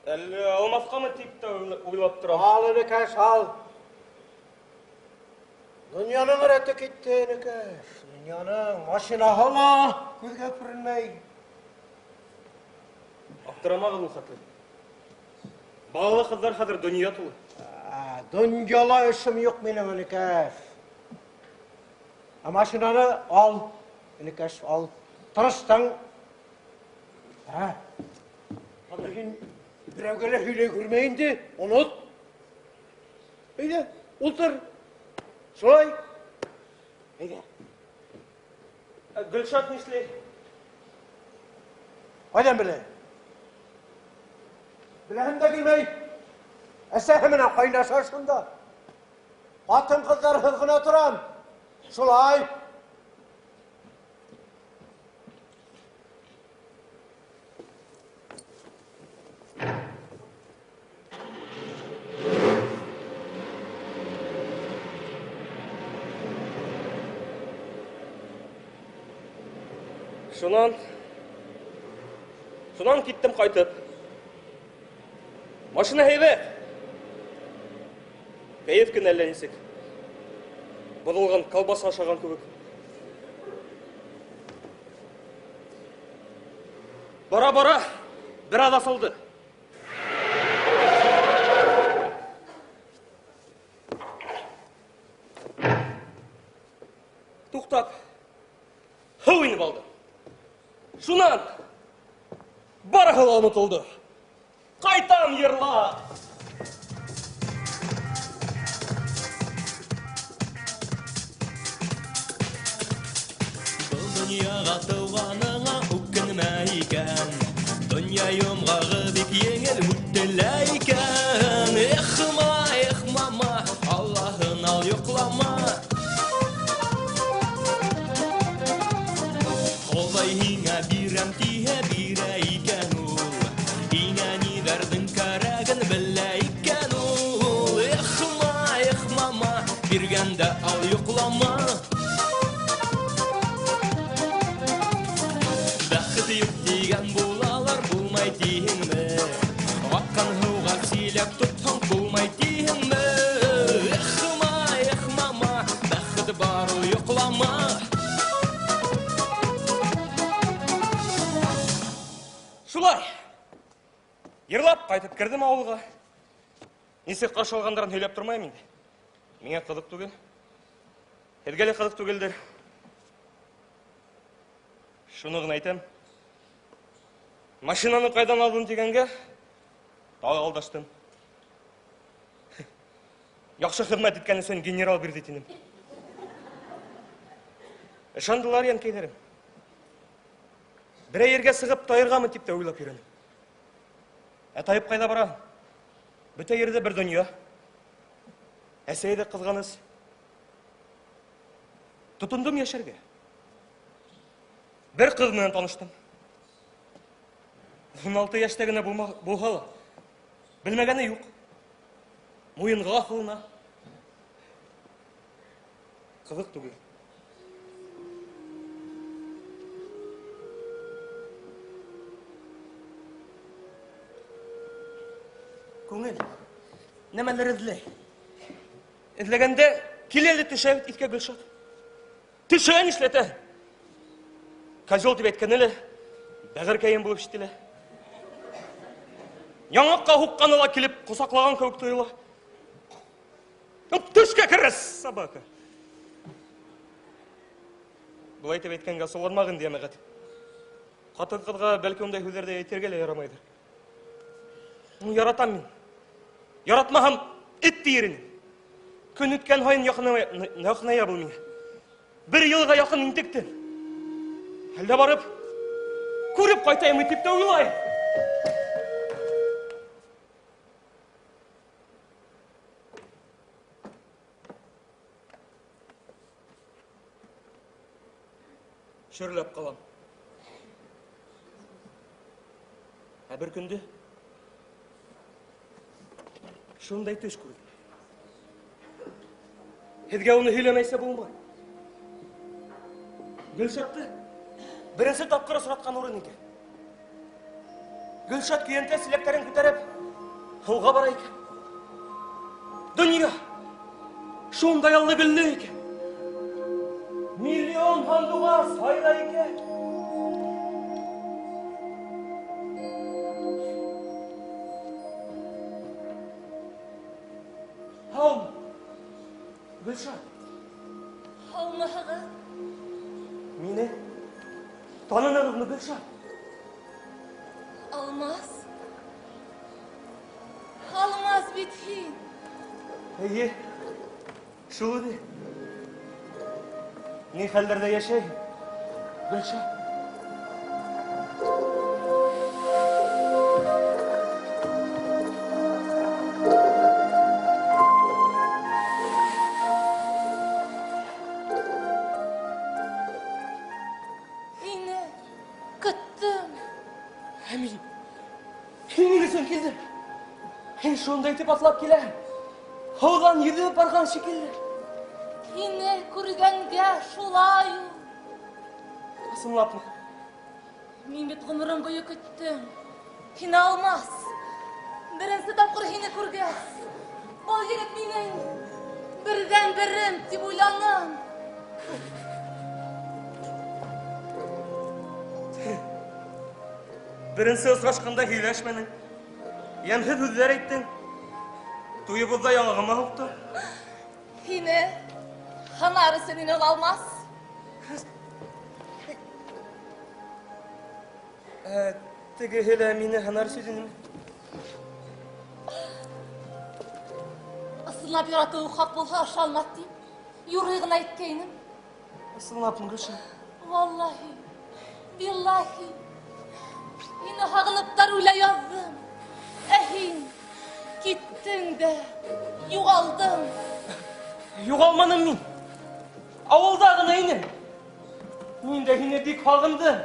Әллә алмаскамы дип тә уйлап торам. Ал, энекәш, ал. Дөньяның рәте китте, энекәш. Дөньяның машинаһы ла күзгә күренмәй. Аптырамагыз ул хәтле. Балалы кызлар хәзер дөнья тулы. Ә, Дөньяла эшем юк минем, энекәш. Ә машинаны ал, энекәш, ал. Тырыштың. Ә, Ләкин берәүгә лә һөйләй күрмә инде, оныт. Әйдә, ултыр. Шулай. Әйдә. Ә Гөлшат нишли? Кайдан белә? Беләһем дә килмәй. Әсәһе менә кайнаша шунда. Хатын-кызларсыз гына торам. Шулай. Шуннан Шуннан киттем кайтып. Машина һәйбәт. Кәеф кенә әллә ничек. Бозылган колбаса ашаган кебек. Бара-бара бераз асылды. Туктап, һу инеп алды. Шуннан барыһы да онытылды. Кайтам йырлап! Был дөньяга туганыңа үкенмә икән. Дөнья йомгагы бик җиңел үтелә икән. Эх, ма, эх, мама, Аллаһын ал йоклама. Ходай һиңә бирәм тиһә бирә икән ул. Һиңә ниләрнең кәрәген белә икән ул. Эх, ма, эх, мама, биргәндә ал йоклама. Бәхет юк дигән булалар, булмай тиһеңме? Аккан һуга чиләк тотсаң, булмай тиһеңме? Эх, ма, эх, мама, бәхет бар ул, йоклама. Шулай. Йырлап кайтып кердем авылга. Ничек каршы алганнарын һөйләп тормыйм инде. Миңа кызык түгел. Һеҙгә лә кызык түгелдер. Шуны гына әйтәм. Машинаны кайдан алдың дигәнгә, тагы алдаштым. Яхшы хезмәт иткән өчен генерал бирде тинем. Ышандылар янкәйләрем. Берәр ергә сыгып таергамы дип тә уйлап йөрәм. Ә таеп кайда бара? Бөтә ердә бер дөнья. Әсәй дә кызганыч. Тотындым яшәргә. Бер кыз белән таныштым. 16 яшьтә генә булһа ла, белмәгәне юк. Муенга асылына. Кызык түгел. Күңел нәмәләр эзләй. Эзләгәндә килә лә төшә бит искә Гөлшат. Төшә нишләтә? Козел дип әйткәне лә бәгырькәем булып ишетелә. Яңакка һукканы ла килеп косаклаган кебек тоела. Төшкә керә, собака. Болай итеп әйткәнгә асылланмагын, җәмәгать. Хатын-кызга бәлки ундай һүзләр дә әйтергә лә ярамайдыр. Ну, яратам мин. Яратмаһам, эт тиер инем. Көн үткән һаен якыная бул миңа. Бер елга якын интектем. Әллә барып, күреп кайтайым дип тә уйлайм. Шөрләп калам. Ә бер көндә шундай төш күрдем. Һеҙгә уны һөйләмәйсә булмай. Гөлшатты беренсе тапҡыр осратҡан урын икән. Гөлшат көйәнтә силәктәрен күтәреп һыуға бара икән. Донъя шундай аллы гөлле икән. Миллион һандуғас һайрай икән. Һаумы, Гөлшат? Һаумыһығыҙ? Мине танынығыҙмы, Гөлшат? Алмаз. Алмаз бит һин. Эйе, шул иде. Ни хәлләрдә яшәйһең, Гөлшат? Һине көттем. Ә мин һинең өсөн килдем. Һин шундай итеп атлап киләһең. Һыуҙан йөҙөп барған шикелле. Һине күргәнгә шулай ул. Ысынлапмы? Мин бит ғүмерем буйы көттөм. Һине, Алмаз. Беренсе тапҡыр һине күргәс, был егет минең берҙән-берем тип уйланым. Беренче очрашканда һөйләшмәдең. Ямьсез сүзләр әйттең. Туебызда яңагыма суктың. Һине һынар өчен ине ул Алмаз. Ә, тегеһе лә мине һынар өчен инеме? Ысынлап яратуы хак булһа, ышанмас дип, юрый гына әйткәйнем. Ысынлапмы, Гөлшат? Валлаһи, биллаһи. Һине һагыныптар үлә яздым. Ә һин киттең дә югалдың. Югалманым мин. Авылда гына инем. Мин дә һине бик һагындым.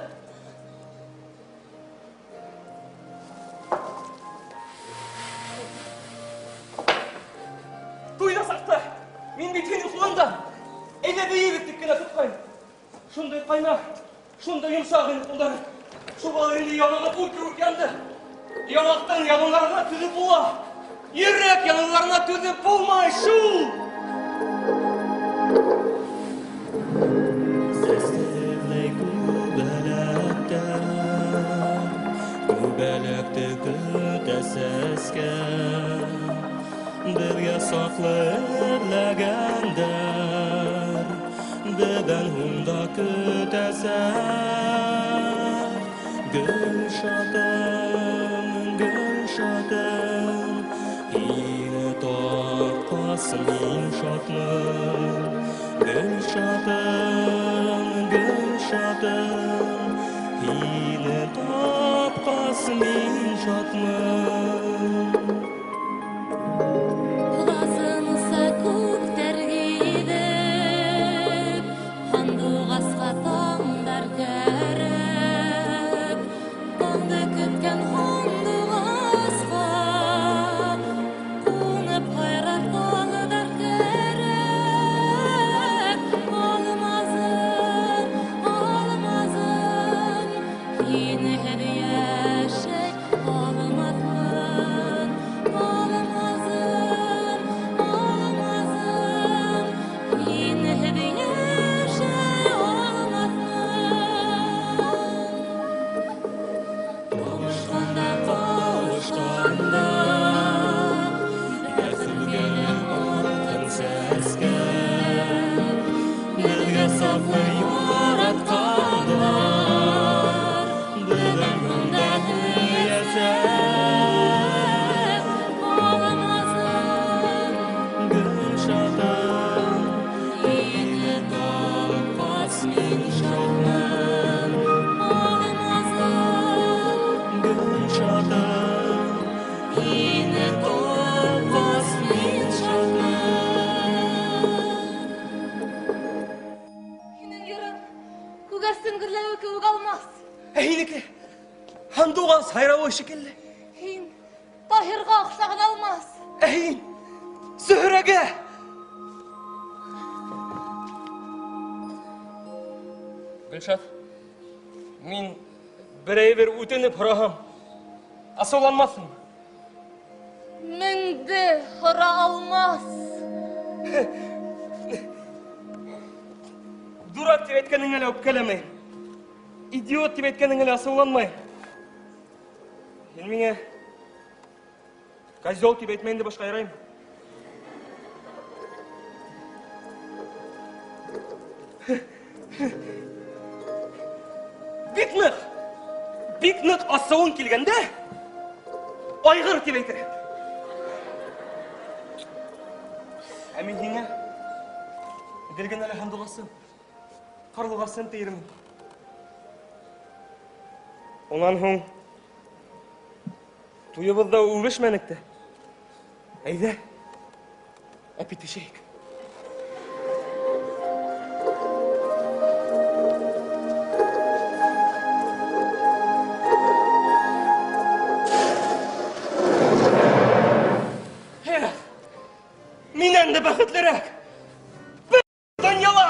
Туйда сакта. Мин бит һинең кулыңда. Әйдә биегез дип кенә тоткайм. Шундый кайнар, шундый йомшак инде куллары. Шуңа инде яңагы ут кебек янды. Яңактан януларына түзеп була. Йөрәк януларына түзеп булмай шул. Сәскәләй күбәләктә, Күбәләкте көтә сәскә. Безгә саклы эзләгәндә, Бездән һунда көтәсә. Гөлшатым, Гөлшатым, Һине тапкас мин шатмын. Гөлшатым, Гөлшатым, Һине тапкас мин шатмын. Лазымса күктәр гидеп, Һандугасҡа таңдар кәрәк. Таңды көткән һандуғасҡа Ҡунып һайрар таңдар кәрәк. Алмазым, алмазым, һинһеҙ йәшәй алмаҫмын. Алмазым, алмазым, һинһеҙ йәшәй алмаҫмын. Кавышканда, кавышканда, Бәхет гөле алтын сәскә. Безгә саклы яратканнар, Бездән һунда һөйәсә. Алмазым, Гөлшатым, һине тапкас мин шатмын. алмазым, Гөлшатым, һине тапкас мин шатмын. Һинең йырың күгәрсен гөрләве кебек Алмаз. Ә һинеке һандуган сайравы шикелле. Һин Таһирға оҡшаған Алмаз. Ә һин Зөһрәгә. Гөлшат, мин берәй бер үтенеп һораһам, асыуланмаҫһыңмы? Меңде һора Алмаз. Дурак дип әйткәнеңә лә үпкәләмәйем. Идиот дип әйткәнеңә лә асыуланмайым. Һин миңә козел дип әйтмә инде башка яраймы? Бик нык, бик нык асыуың килгәндә, айгыр дип әйтер. Ә мин һиңә гел генә лә һандугасын, карлыгасын тиермен. Унан һуң туебыҙҙа үбешмәнек тә. Әйҙә, әпитешәйек. Эх, минән дә бәхетлерәк бер донъяла!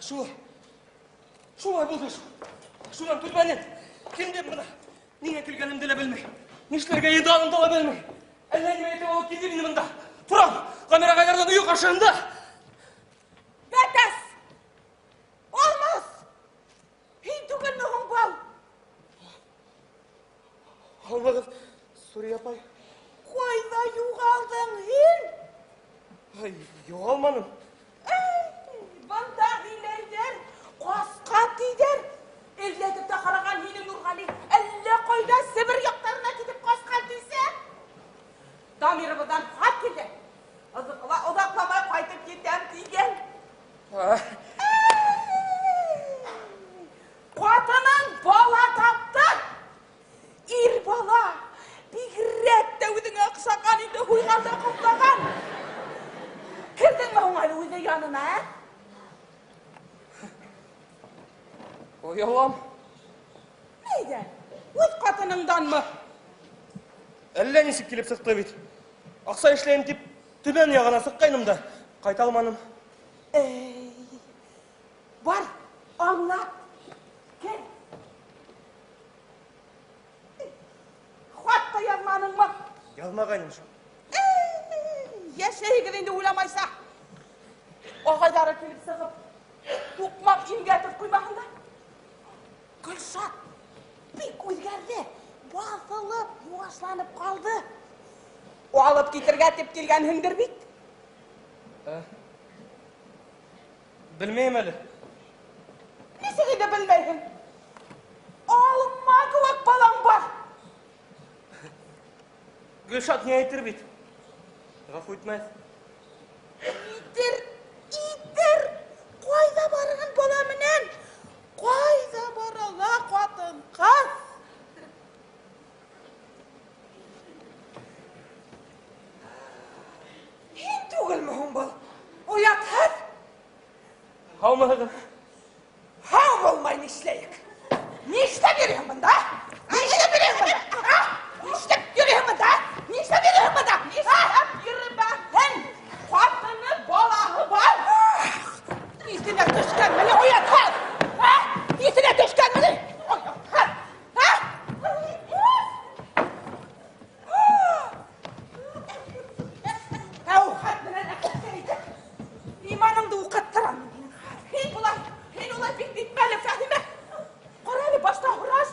Шулай. Шулай булды шул. Шуннан түбәнен. Килдем менә. Нигә килгәнемне дә белмим. Нишләргә йыданымды да белмим. Әллә нимә әйтеп алып килде мине монда. Торам, Гамир агайларның өе каршында. Бәтәс! Алмаз! Һин түгелме һуң был? Алмагыз, Сурия апай. Кайда югалдың һин? Ай, югалмадым. Эй, бында һөйләйҙәр, ҡасҡа тиҙәр. Эҙләтеп тә ҡараған һине Нурғали әллә ҡайҙа Себер яҡтарына китеп ҡасҡан тисә. Дамирыбыҙҙан хат килде. Оҙаҡламай ҡайтып китәм тигән. Ҡатының бала тапты. Ир бала. Бигерәк тә үҙеңә оҡшаған инде, һуйған да ҡаплаған. Керҙеңме һуң әле үҙе янына, ә? Оялам. Нейҙән? Үҙ ҡатыныңданмы? Әллә нисек килеп сыҡты бит. Аҡса эшләйем тип Төмән яғына сыҡҡайным да ҡайта алманым. Эй, бар, аңлат. Кер. Хат та яҙманыңмы? Яҙмағайным шул. Йәшәйегеҙ инде уйламайса. Ағайҙары килеп сығып, туҡмап имгәтеп ҡуймаһын да. Гөлшат бик үҙгәрҙе, баҫылып, йыуашланып ҡалды. Алып китергә тип килгәнһеңдер бит? Белмәйем әле. Нисек инде белмәйһең? Алма кеүек балаң бар. Гөлшат ни әйтер бит? Ғәфү итмәҫ. Итер, итер. Ҡайҙа барған бала менән? Ҡайҙа барала ҡатын ҡыҙ? Һин түгелме һуң был? Оятһыҙ? Һаумыһығыҙ? Һау булмай нишләйек? Нишләп йөрөйһөң бында? Нишләп йөрөйһөң бында? А? Нишләп йөрөйһөң бында? Нишләп йөрөйһөң бында? Нишләп йөрөмәһен? Ҡатыны, балаһы бар. Иҫенә төшкәнме ни, оятһыҙ? А? Иҫенә төшкәнме ни? Оятһыҙ! А? Әүхәт менән әхәткә әйтеп, иманыңды уҡыттырам мин һинең. Һин былай, һин улай бик нитмә әле, Фәһимә. Ҡара әле, башта һораш.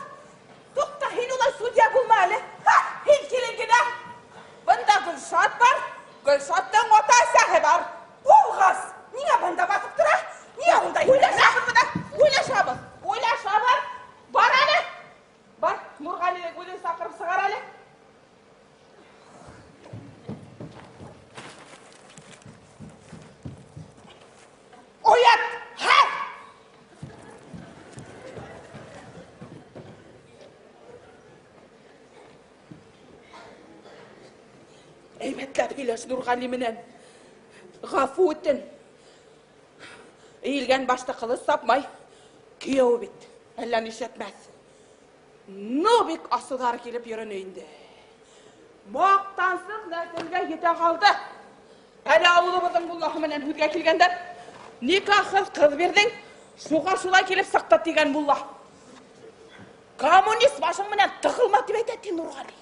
Туҡта, һин улай судья булма әле. Һа, һин килен генә. Бында Гөлшат бар, Гөлшаттың ата-әсәһе бар. Булғас, ниңә бында баҫып тора? Ниңә унда Уйлашабыҙ бында, уйлашабыҙ, уйлашабыҙ. Бар әле. Бар, Нурғәлинең үҙен саҡырып сығар әле. Оят! Һә! Әйбәтләп һөйләш Нурғәли менән. Ғәфү итен. Эйелгән башты ҡылыс сапмай. Кейәүе бит, әллә нишләтмәҫ. Ну бик асыуҙары килеп йөрөнө инде. Маҡтансыҡ нәҫелгә етә ҡалды. Әле ауылыбыҙҙың муллаһы менән һүҙгә килгәндәр, никахһыҙ ҡыҙ бирҙең, шуға шулай килеп сыҡты тигән мулла. Коммунист башың менән тығылма тип әйтә ти Нурғәли.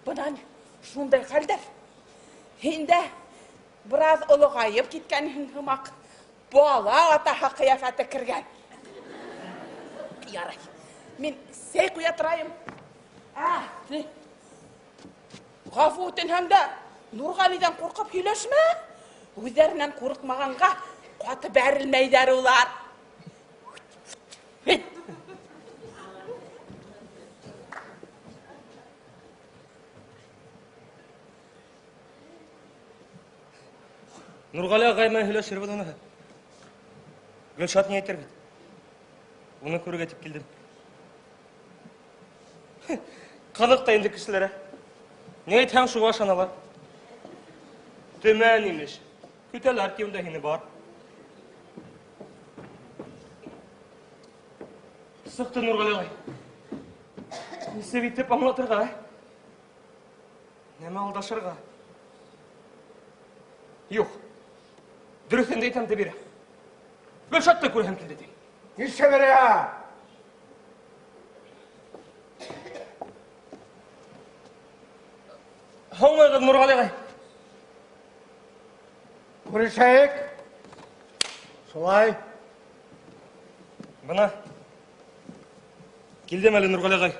Бынан шундай хәлдәр. Һин дә бераз олоғайып киткәнһең һымаҡ. Бала атаһы ҡиәфәте кергән. Ярай. Мин сәй ҡуя торайым. Ә, ни? Ғәфү үтенһәң дә Нурғәлиҙән ҡурҡып һөйләшмә. Үҙҙәренән ҡурҡмағанға ҡаты бәрелмәйҙәр улар. Нурғәли ағай менән һөйләшербеҙ уныһы. Гөлшат ни әйтер бит? Уны күрергә тип килдем. Ҡыҙыҡ та инде кешеләр, ә. Ни әйтһәң, шуға ышаналар. Төмән имеш. Көтәләр ки, унда һине бар. Сыҡты Нурғәли ағай. Нисек итеп аңлатырга? Нәмә алдашырга? Юк. Дөресен дә әйтәм дә бирәм. Гөлшатны күрәм килде ди. Нишләмәргә? Һаумыгыз, Нургали агай. Күрешәйек. Шулай. Бына. Килдем әле, Нургали агай.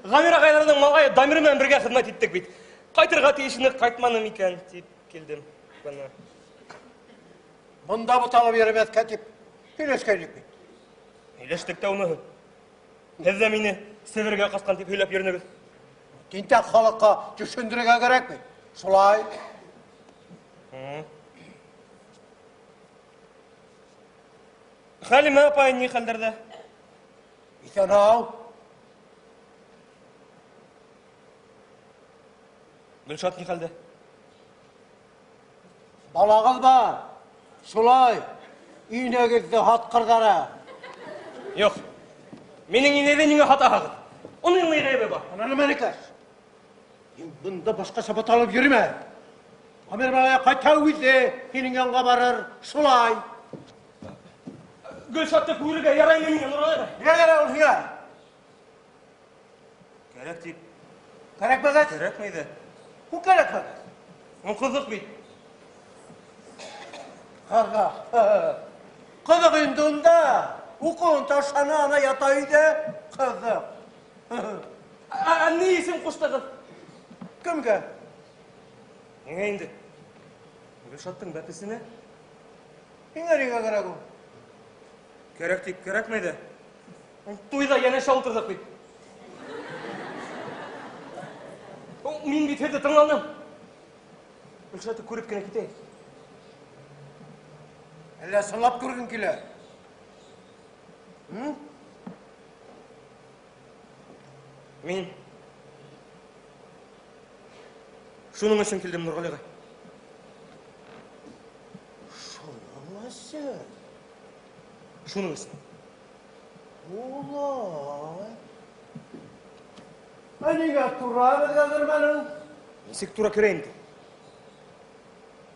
Гамир агайларның малае Дамир белән бергә хезмәт иттек бит. Кайтырга тиешне кайтманым икән дип килдем. Бына. Монда буталып йөрмәскә дип сөйләшкән идек бит. Сөйләштек тә уны. Һеҙ ҙә мине Себергә ҡасҡан тип һөйләп йөрөнөгөҙ. Тинтәк халыкка төшендерергә кәрәк бит. Шулай. Хәлимә апай ни хәлдәрҙә? Иҫән һау. Гөлшат ни хәлдә? Балағыҙ бар. Шулай. Инәгеҙҙе һатҡырҙары. Юҡ. Минең инәйҙе ниңә һатаһығыҙ? Уның ни ғәйебе бар? Ана нәмәнеке? Һин бында башҡаса буталып йөрөмә. Амир малай ҡайта үҙе һинең янға барыр. Шулай. Гөлшатты күрергә яраймы миңә, Нурғали ағай? Ниңә кәрәк ул һиңә? Кәрәк тип. Кәрәкмәгәс? Кәрәкмәй ҙә. Ул кәрәкмәгәс. Ул ҡыҙыҡ бит. Ҡыҙыҡ. Ҡыҙыҡ инде унда. Уҡыуын ташланы, ана ята өйҙә. Ҡыҙыҡ. Ә ни исем ҡуштығыҙ? Кемгә? Ниңә инде? Гөлшаттың бәпесенә. Һиңә нигә кәрәк ул? Кәрәк тип кәрәкмәй ҙә. Туйҙа йәнәшә ултырҙыҡ бит. Мин бит һеҙҙе тыңланым. Гөлшатты күреп кенә китәйем. Әллә ысынлап күргең килә? Мин шуның өсөн килдем, Нурғали ағай. Шуның өсөн? Шуның өсөн. Улай. Ә нигә тура беҙгә кермәнең? Нисек тура керәйем ти?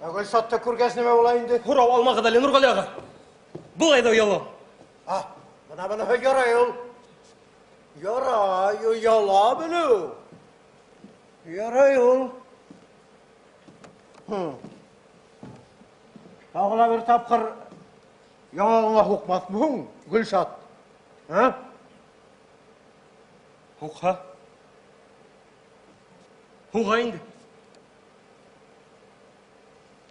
Ә Гөлшатты күргәс нимә була инде? Һорау алмағыҙ әле, Нурғали ағай. Былай ҙа оялам. А, бына быныһы ярай ул. Ярай, ояла белеү. Ярай ул. Тағы ла бер тапҡыр яңағыңа һуҡмаҫмы һуң, Гөлшат? Ә? Һуҡһа? Һуға инде.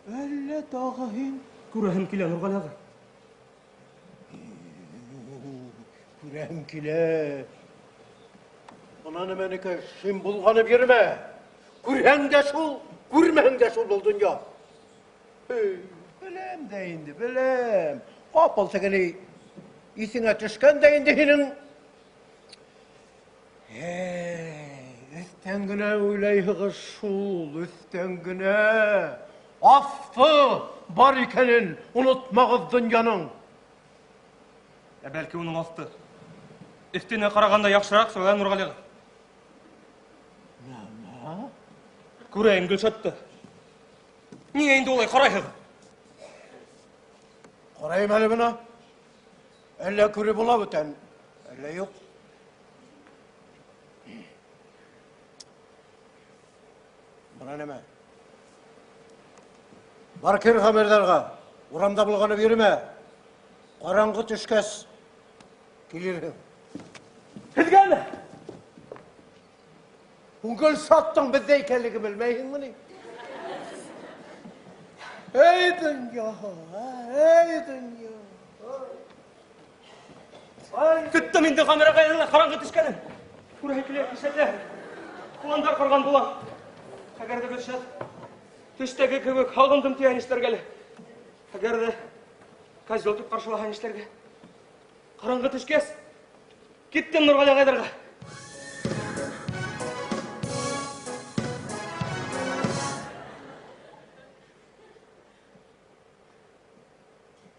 Әллә тағы һин? Күрәһем килә, Нурғали ағай. Күрәһем килә. Бына нәмәнеке, һин болғанып йөрөмә. Күрһәң дә шул, күрмәһәң дә шул был донъя. Эй, беләм дә инде, беләм. Ҡапыл тегене иҫеңә төшкән дә инде һинең. Эй, өҫтән генә уйлайһығыҙ шул, өҫтән генә. Аҫты бар икәнен онотмағыҙ донъяның. Ә бәлки уның аҫты өҫтөнә ҡарағанда яҡшыраҡ шул, ә, Нурғали ағай? Нәмә? Күрәйем Гөлшатты. Ниңә инде улай ҡарайһығыҙ? Ҡарайым әле бына. Әллә күреп була бүтән, әллә юҡ. Бына нәмә? Бар кер Ғәмирҙарға, урамда болғанып йөрөмә. Ҡараңғы төшкәс килерһең. Һеҙгәме? Гөлшаттың беҙҙә икәнлеген белмәйһеңме ни? Эй, донъя, эй, донъя. Көттөм инде Ғәмир ағайҙың ҡараңғы төшкәнен. Күрәһе килә, нишләтә? Пландар ҡорған була. Әгәр ҙә Гөлшат төштәге кеүек һағындым тигән эшләргә әле. Әгәр ҙә козел тип ҡаршылаһа нишләргә? Ҡараңғы төшкәс, киттем Нурғали ағайҙарға.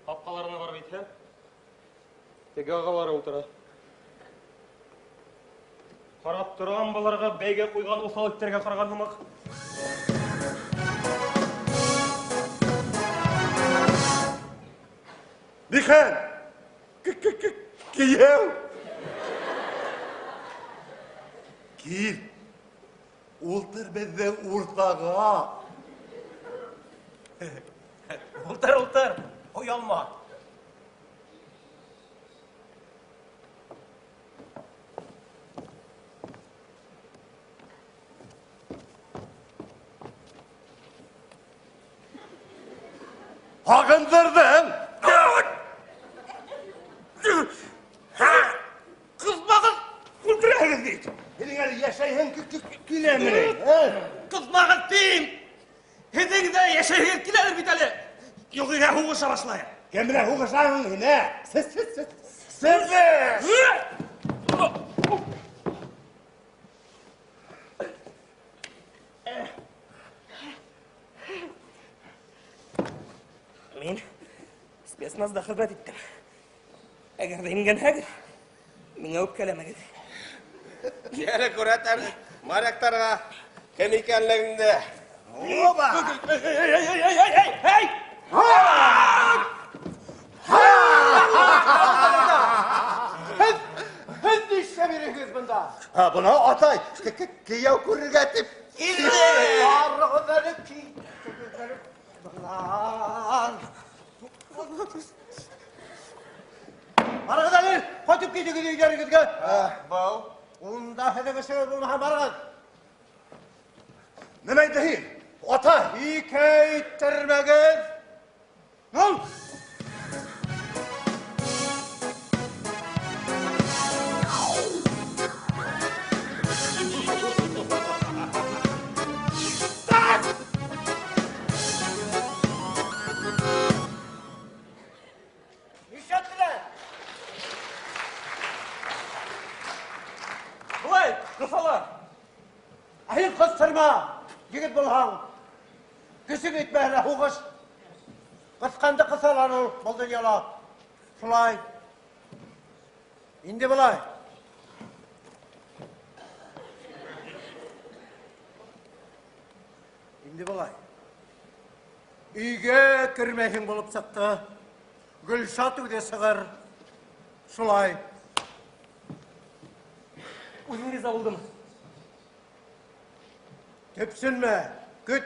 Ҡапҡаларына барып етһәм, теге ағалары ултыра. Карап торам боларга бәйгә куйган усал этләргә караган һымак. Нихәл? Кияү! Кил. Ултыр безнең уртага. Ултыр, ултыр. Оялма. Һагындырдың! Кызмагыз, үтерәгез бит. Синең әле яшәйһең киләмени? Кызмагыз дим. Һеҙҙең дә йәшәгегеҙ киләлер бит әле. Юғиһә һуғыша башлайым. Кем белән һуғышаһың һин, ә? Сез, сез, сез. Сез! Мин спецназда хезмәт иттем. Әгәр дә имгәнһәгез, миңа үпкәләмәгез. Әле күрәтәм моряктарга кем икәнлегеңне. Оба! Эй, эй, эй, эй, эй, эй, эй! Һеҙ, һеҙ нишләп йөрөйһөгөҙ бында? Ha, бына атай, кияү күрергә дип килде. Барығыҙ әле, китегеҙ әле. Бынан. Барығыҙ әле, ҡайтып китегеҙ өйҙәрегеҙгә. Был. Унда һеҙҙең эшегеҙ булмаһа барығыҙ. Нимә инде һин? Атай! Ике иттермәгеҙ. Ал! Нишләттеләр? Былай, ҡыҫалар. Ә һин ҡыҫтырма, егет булһаң. Көсөң етмәһә лә һуғыш. Ҡыҫҡанды ҡыҫалар ул был донъяла. Шулай. Инде былай. Инде былай. Өйгә кермәйһең булып сыҡты. Гөлшат үҙе сығыр. Шулай. Үҙең риза булдымы? Төпсөнмә, көт.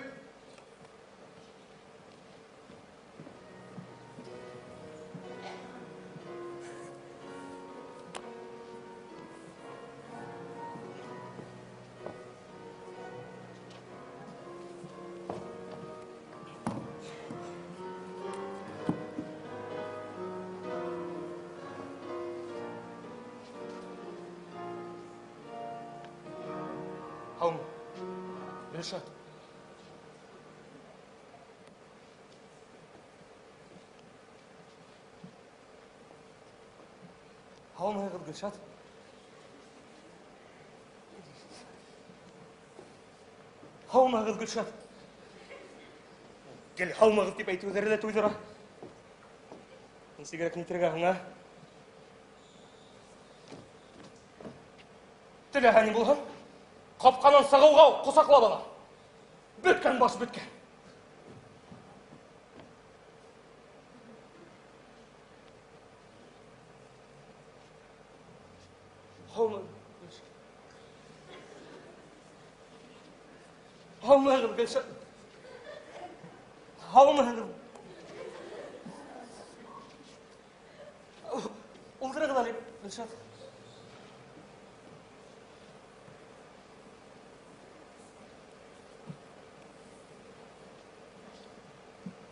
Һаумы? Гөлшат. Һаумыһығыҙ, Гөлшат? Һаумыһығыҙ, Гөлшат? Гел һаумығыҙ тип әйтеүҙәре лә туйҙыра. Нисегерәк нитергә һуң, ә? Теләһә ни булһын, ҡапҡанан сығыуға уҡ ҡосаҡлап ала. Бөткән баш бөткән. Һаумы, Гөлшат? Һаумыһығыҙ, Гөлшат? Һаумыһығыҙ? Ултырығыҙ әле, Гөлшат.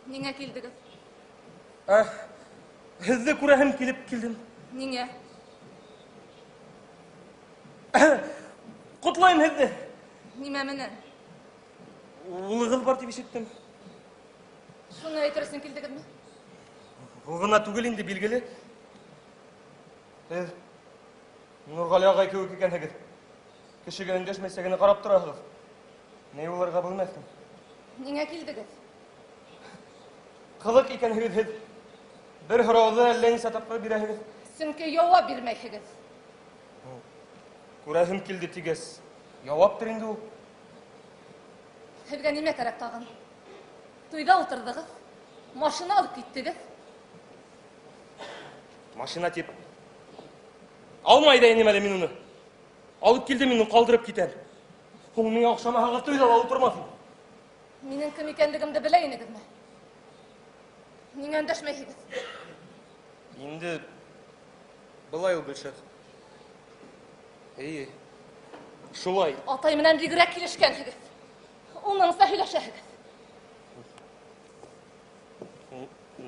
Ниңә килдегеҙ? Һеҙҙе күрәһем килеп килдем. Ниңә? Ҡотлайым һеҙҙе. Нимә менән? Улығыҙ бар тип ишеттем. Шуны әйтер өсөн килдегеҙме? Ул ғына түгел инде, билгеле. Һеҙ Нурғали ағай кеүек икәнһегеҙ. Кешегә өндәшмәйсә генә ҡарап тораһығыҙ. Ни уйларға белмәҫмен. Ниңә килдегеҙ? Ҡыҙыҡ икәнһегеҙ һеҙ. Бер һорауҙы әллә нисә тапҡыр бирәһегеҙ. Сөнки яуап бирмәйһегеҙ. Күрәһем килде тигез. Яваптыр инде ул. Һеҙгә нимә кәрәк тағын? Туйҙа ултырҙығыҙ, машина алып киттегеҙ. Машина дип. Алмай да инем әле мин уны. Алып килдем мин, калдырып китәм. Ул миңа охшамаһа туйда ла утырмаҫ. Минең кем икәнлегемде белә инегеҙме? Ниңә өндәшмәйһегеҙ? Инде былай ул, Гөлшат. Эйе. Шулай. Атай менән бигерәк килешкәнһегеҙ. Уныңса һөйләшәһегеҙ.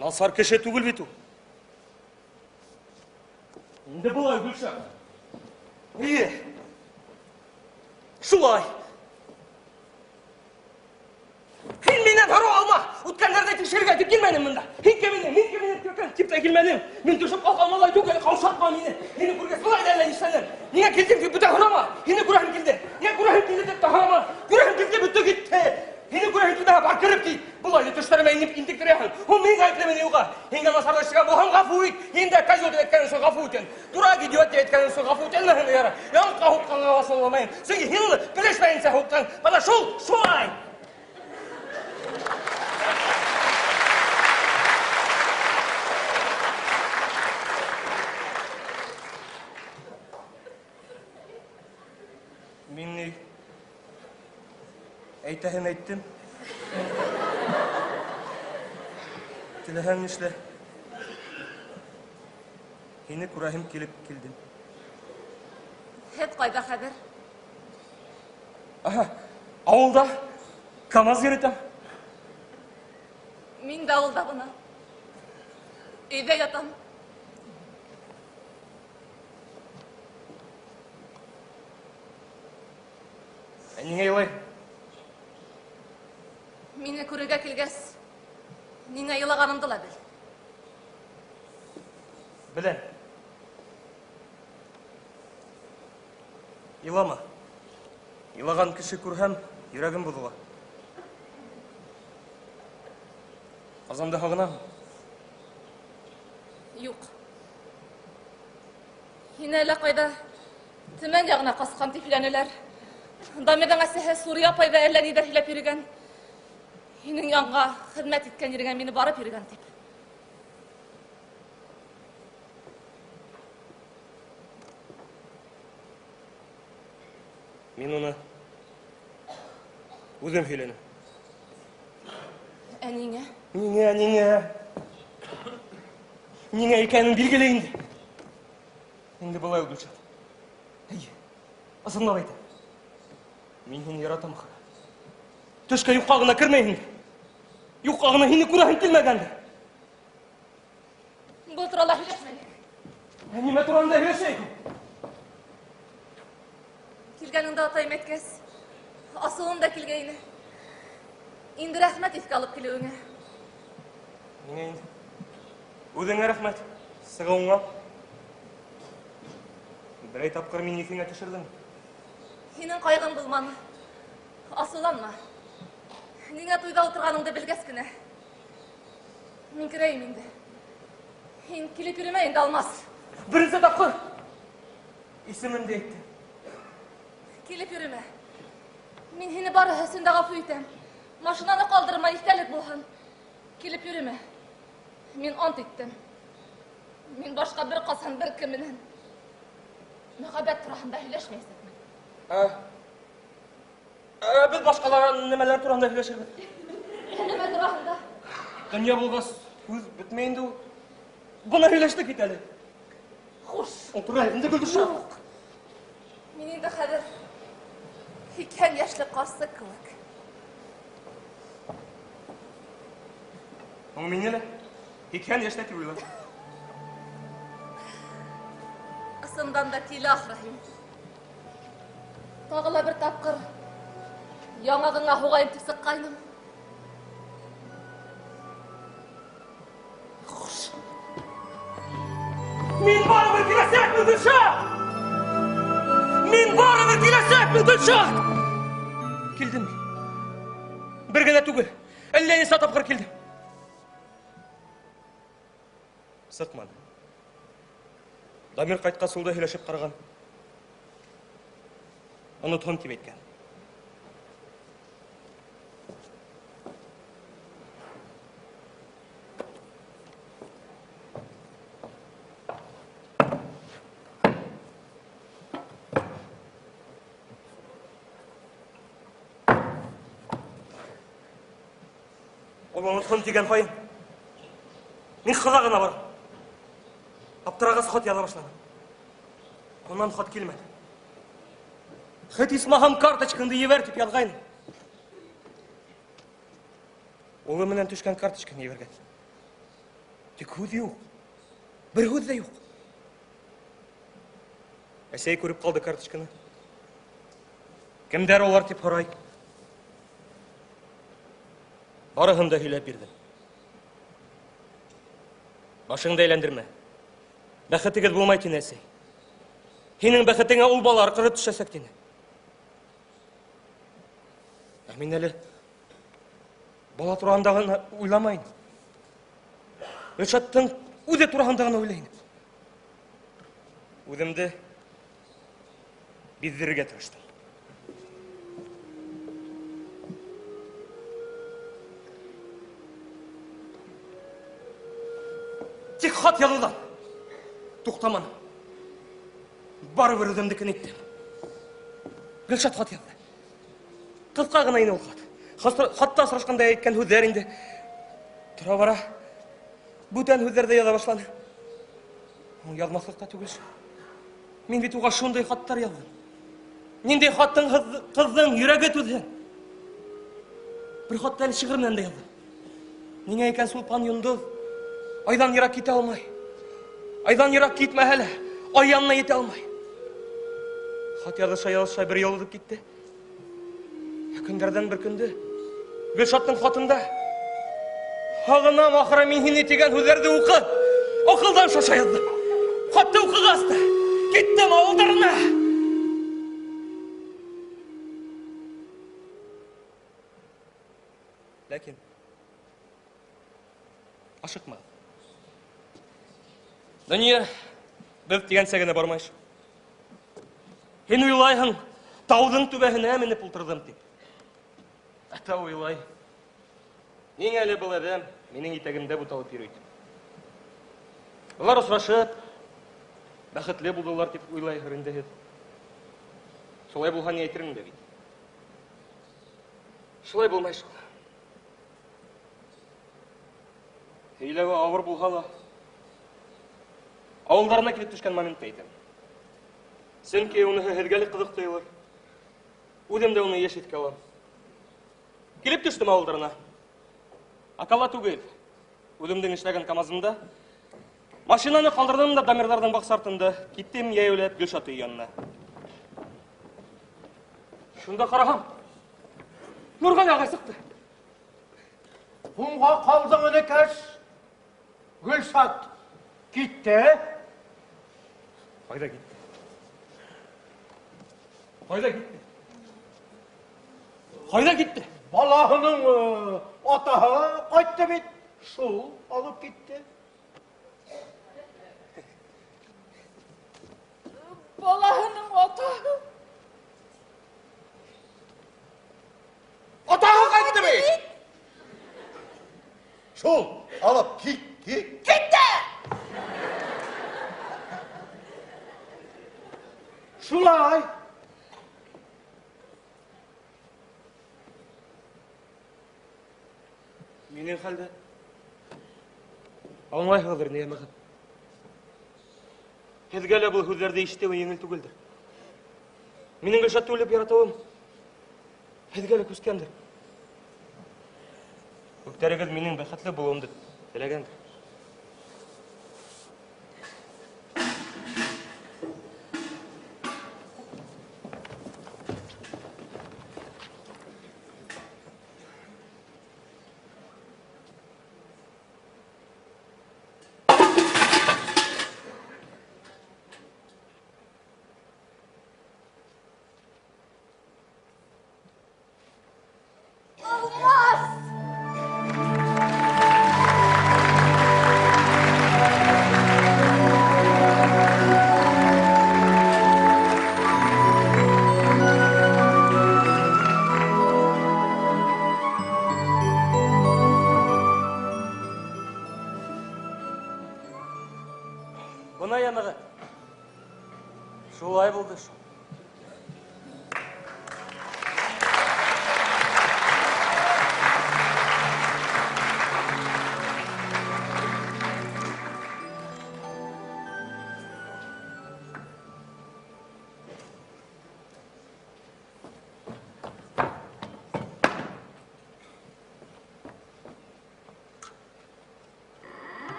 Насар кеше түгел бит ул. Инде былай, Гөлшат. Эйе. Шулай. Һин миннән һорау алма. Үткәннәрҙе тикшерергә тип килмәнем монда. Һин кем инең, мин кем инем тип тип тә килмәнем. Мин төшөп ҡалған малай түгел, ҡаушатма мине. Һине күргәс былай да әллә нишләнем. Ниңә килдең тип бөтә һорама. Һине күрәһем килде. Ниңә күрәһем килде тип тә һорама. Күрәһем килде, бөттө китте. Һине күрәһем килде, бар кереп кит. Былай да төштәремә инеп интектерәһең. Һуң мин ғәйеплемен юға. Һиңә насарлыҡ эшләгән булһам, ғәфү ит. Һин дә козел тип әйткәнең өсөн ғәфү итәм. Дурак, идиот тип әйткәнең өсөн ғәфү итәлмәһең, яра. Яңаҡҡа һуҡҡанға асыуланмайым. Сөнки һин уны белешмәйенсә һуҡҡан. Бына шул, шулай. Мин ни әйтәһен әйттем. Теләһәң нишлә. Һине күрәһем килеп килдем. Һеҙ ҡайҙа хәҙер? Аһа, ауылда КамАЗ йөрөтәм. Мин дә ауылда бына. Өйҙә ятам. Ә ниңә илай? Мине күрергә килгәс, ниңә илағанымды ла бел. Беләм. Илама. Илаған кеше күрһәм, йөрәгем боҙола. Ҡазанды һағынаһың? Юҡ. Һине әллә ҡайҙа Төмән яғына ҡасҡан тип һөйләнеләр. Дамирҙың әсәһе Сурия апай ҙа әллә ниҙәр һөйләп йөрөгән. Һинең янға хеҙмәт иткән ереңә мине барып йөрөгән тип. Мин уны үҙем һөйләнем. Ә ниңә? Ниңә, ниңә? Ниңә икәнен билгеле инде. Инде былай ул, Гөлшат. Әйе, ысынлап әйтәм. Мин һине яратам, ахыры. Төшкә юҡҡа ғына кермәй инде. Юҡҡа ғына һине күрәһем килмәгәндер. Был турала һөйләшмәйек. Ә нимә туранда һөйләшәйек? Килгәнеңдә атайым әйткәс, асыуым да килгәйне. Инде рәхмәт иҫкә алып килеүеңә. Ниңә инде? Үҙеңә рәхмәт. Сығыуыңа. Берәй тапҡыр мине иҫеңә төшөрҙөң. Һинең ҡайғың булманы. Асыуланма. Ниңә туйҙа ултырғаныңды белгәс кенә. Мин керәйем инде. Һин килеп йөрөмә инде, Алмас. Беренсе тапҡыр исемемде әйттем. Килеп йөрөмә. Мин һине барыһы өсөн дә ғәфү итәм. Машинаны ҡалдырма, иҫтәлек булһын. Килеп йөрөмә. Мин ант иттем. Мин башҡа бер ҡасан бер кем менән мөхәббәт тураһында һөйләшмәйәсәкмен. Ә, беҙ башҡалар нәмәләр тураһында һөйләшербеҙ. Нәмә тураһында? Донъя булғас, һүҙ бөтмәй инде ул. Бына һөйләштек бит әле. Хуш. Ултыра инде, Гөлшат. Юҡ. Мин инде хәҙер 80 йәшлек ҡарсыҡ кеүек. Һуң мине лә 80 йәштә тип уйла. Ысындан да тиле ахыры һин. Тағы ла бер тапҡыр яңағыңа һуғайым тип сыҡҡайным. Хуш. Мин барыбер киләсәкмен, Гөлшат! Мин барыбер киләсәкмен, Гөлшат! Килдем мин. Бер генә түгел, әллә нисә тапҡыр килдем. Сыҡманы. Дамир ҡайтҡас ул да һөйләшеп ҡараған. Онытһын дип әйткән. Ул онытһын дигән һаен мин кыза гына барам. Аптырагач хат яза башладым. Аннан хат килмәде. Хет исмаһам карточкаңды ебәр дип язгайным. Улы менән төшкән карточканы ебәргән. Тик һүҙ юҡ. Бер һүҙ ҙә юҡ. Әсәй күреп ҡалды карточканы. Кемдәр улар дип һорай. Барыһын да һөйләп бирҙем. Башыңды әйләндермә. Бәхетегеҙ булмай тине әсәй. Һинең бәхетеңә ул бала арҡыры төшәсәк тине. Ә мин әле бала тураһында ғына уйламайым. Гөлшаттың үҙе тураһында ғына уйлайым. Үҙемде биҙҙерергә тырыштым. Тик хат яҙыуҙан туҡтаманым. Барыбер үҙемдекен иттем. Гөлшат хат яҙҙы. Ҡыҫҡа ғына ине ул хат. Хатта осрашҡанда әйткән һүҙҙәр инде. Тора бара бүтән һүҙҙәр ҙә яҙа башланы. Ул яҙмаҫлыҡ та түгел шул. Мин бит уға шундай хаттар яҙҙым. Ниндәй хаттың ҡыҙҙың йөрәге түҙһен. Бер хатты әле шиғыр менән дә яҙҙым. Ниңә икән Сулпан йондоҙ айҙан йыраҡ китә алмай. Айҙан йыраҡ китмәһә лә, ай янына етә алмай. Хат яҙыша-яҙыша бер йыл үтеп китте. Ә көндәрҙән бер көндө Гөлшаттың хатында һағынам ахыры мин һине тигән һүҙҙәрҙе уҡып, аҡылдан шаша яҙҙым. Хатты уҡығас та киттем ауылдарына. Ләкин ашыҡма. Донъя беҙ тигәнсә генә бармай шул. Һин уйлайһың, тауҙың түбәһенә менеп ултырҙым тип. Ә тау уйлай. Ниңә әле был әҙәм минең итәгемдә буталып йөрөй тип. Былар осрашып, бәхетле булдылар тип уйлайһың инде һеҙ. Шулай булһа ни әйтерһең дә бит. Шулай булмай шул. Һөйләүе ауыр булһа ла, ауылдарына килеп төшкән моментта әйтәм. Сөнки уныһы һеҙгә лә ҡыҙыҡ тойолор. Үҙем дә уны йыш иҫкә алам. Килеп төштөм ауылдарына. Акала түгел. Үҙемдең эшләгән КАМАЗымда машинаны ҡалдырҙым да Дамирҙарҙың баҡса артында киттем йәйәүләп Гөлшат өйө янына. Шунда ҡараһам, Нурғали ағай сыҡты. Һуңға ҡалдың, энекәш. Гөлшат китте. Ҡайҙа китте? Ҡайҙа китте? Ҡайҙа китте? Балаһының атаһы ҡайтты бит. Шул алып китте. Балаһының атаһы. Атаһы ҡайтты бит. Шул алып китте. Китте! Шулай. Минең хәлдә аңлайһығыҙҙыр, ни йәмәғәт. Һеҙгә лә был һүҙҙәрҙе ишетеүе еңел түгелдер. Минең Гөлшатты үлеп яратыуым һеҙгә лә күскәндер. Күптәрегеҙ минең бәхетле булыуымды теләгәндер. Алмаз! Шулай булды шул.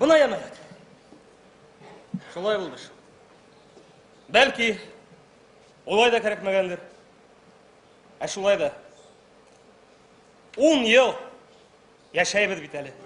Бына җәмәгать. Шулай булды шул. Бәлки, улай да кәрәкмәгәндер. Ә шулай да. 10 ел яшәйбез бит әле.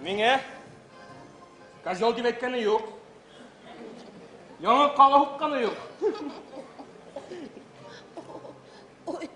Миңа козел дип әйткәне юк. Яңа кала һукканы юк. Ой.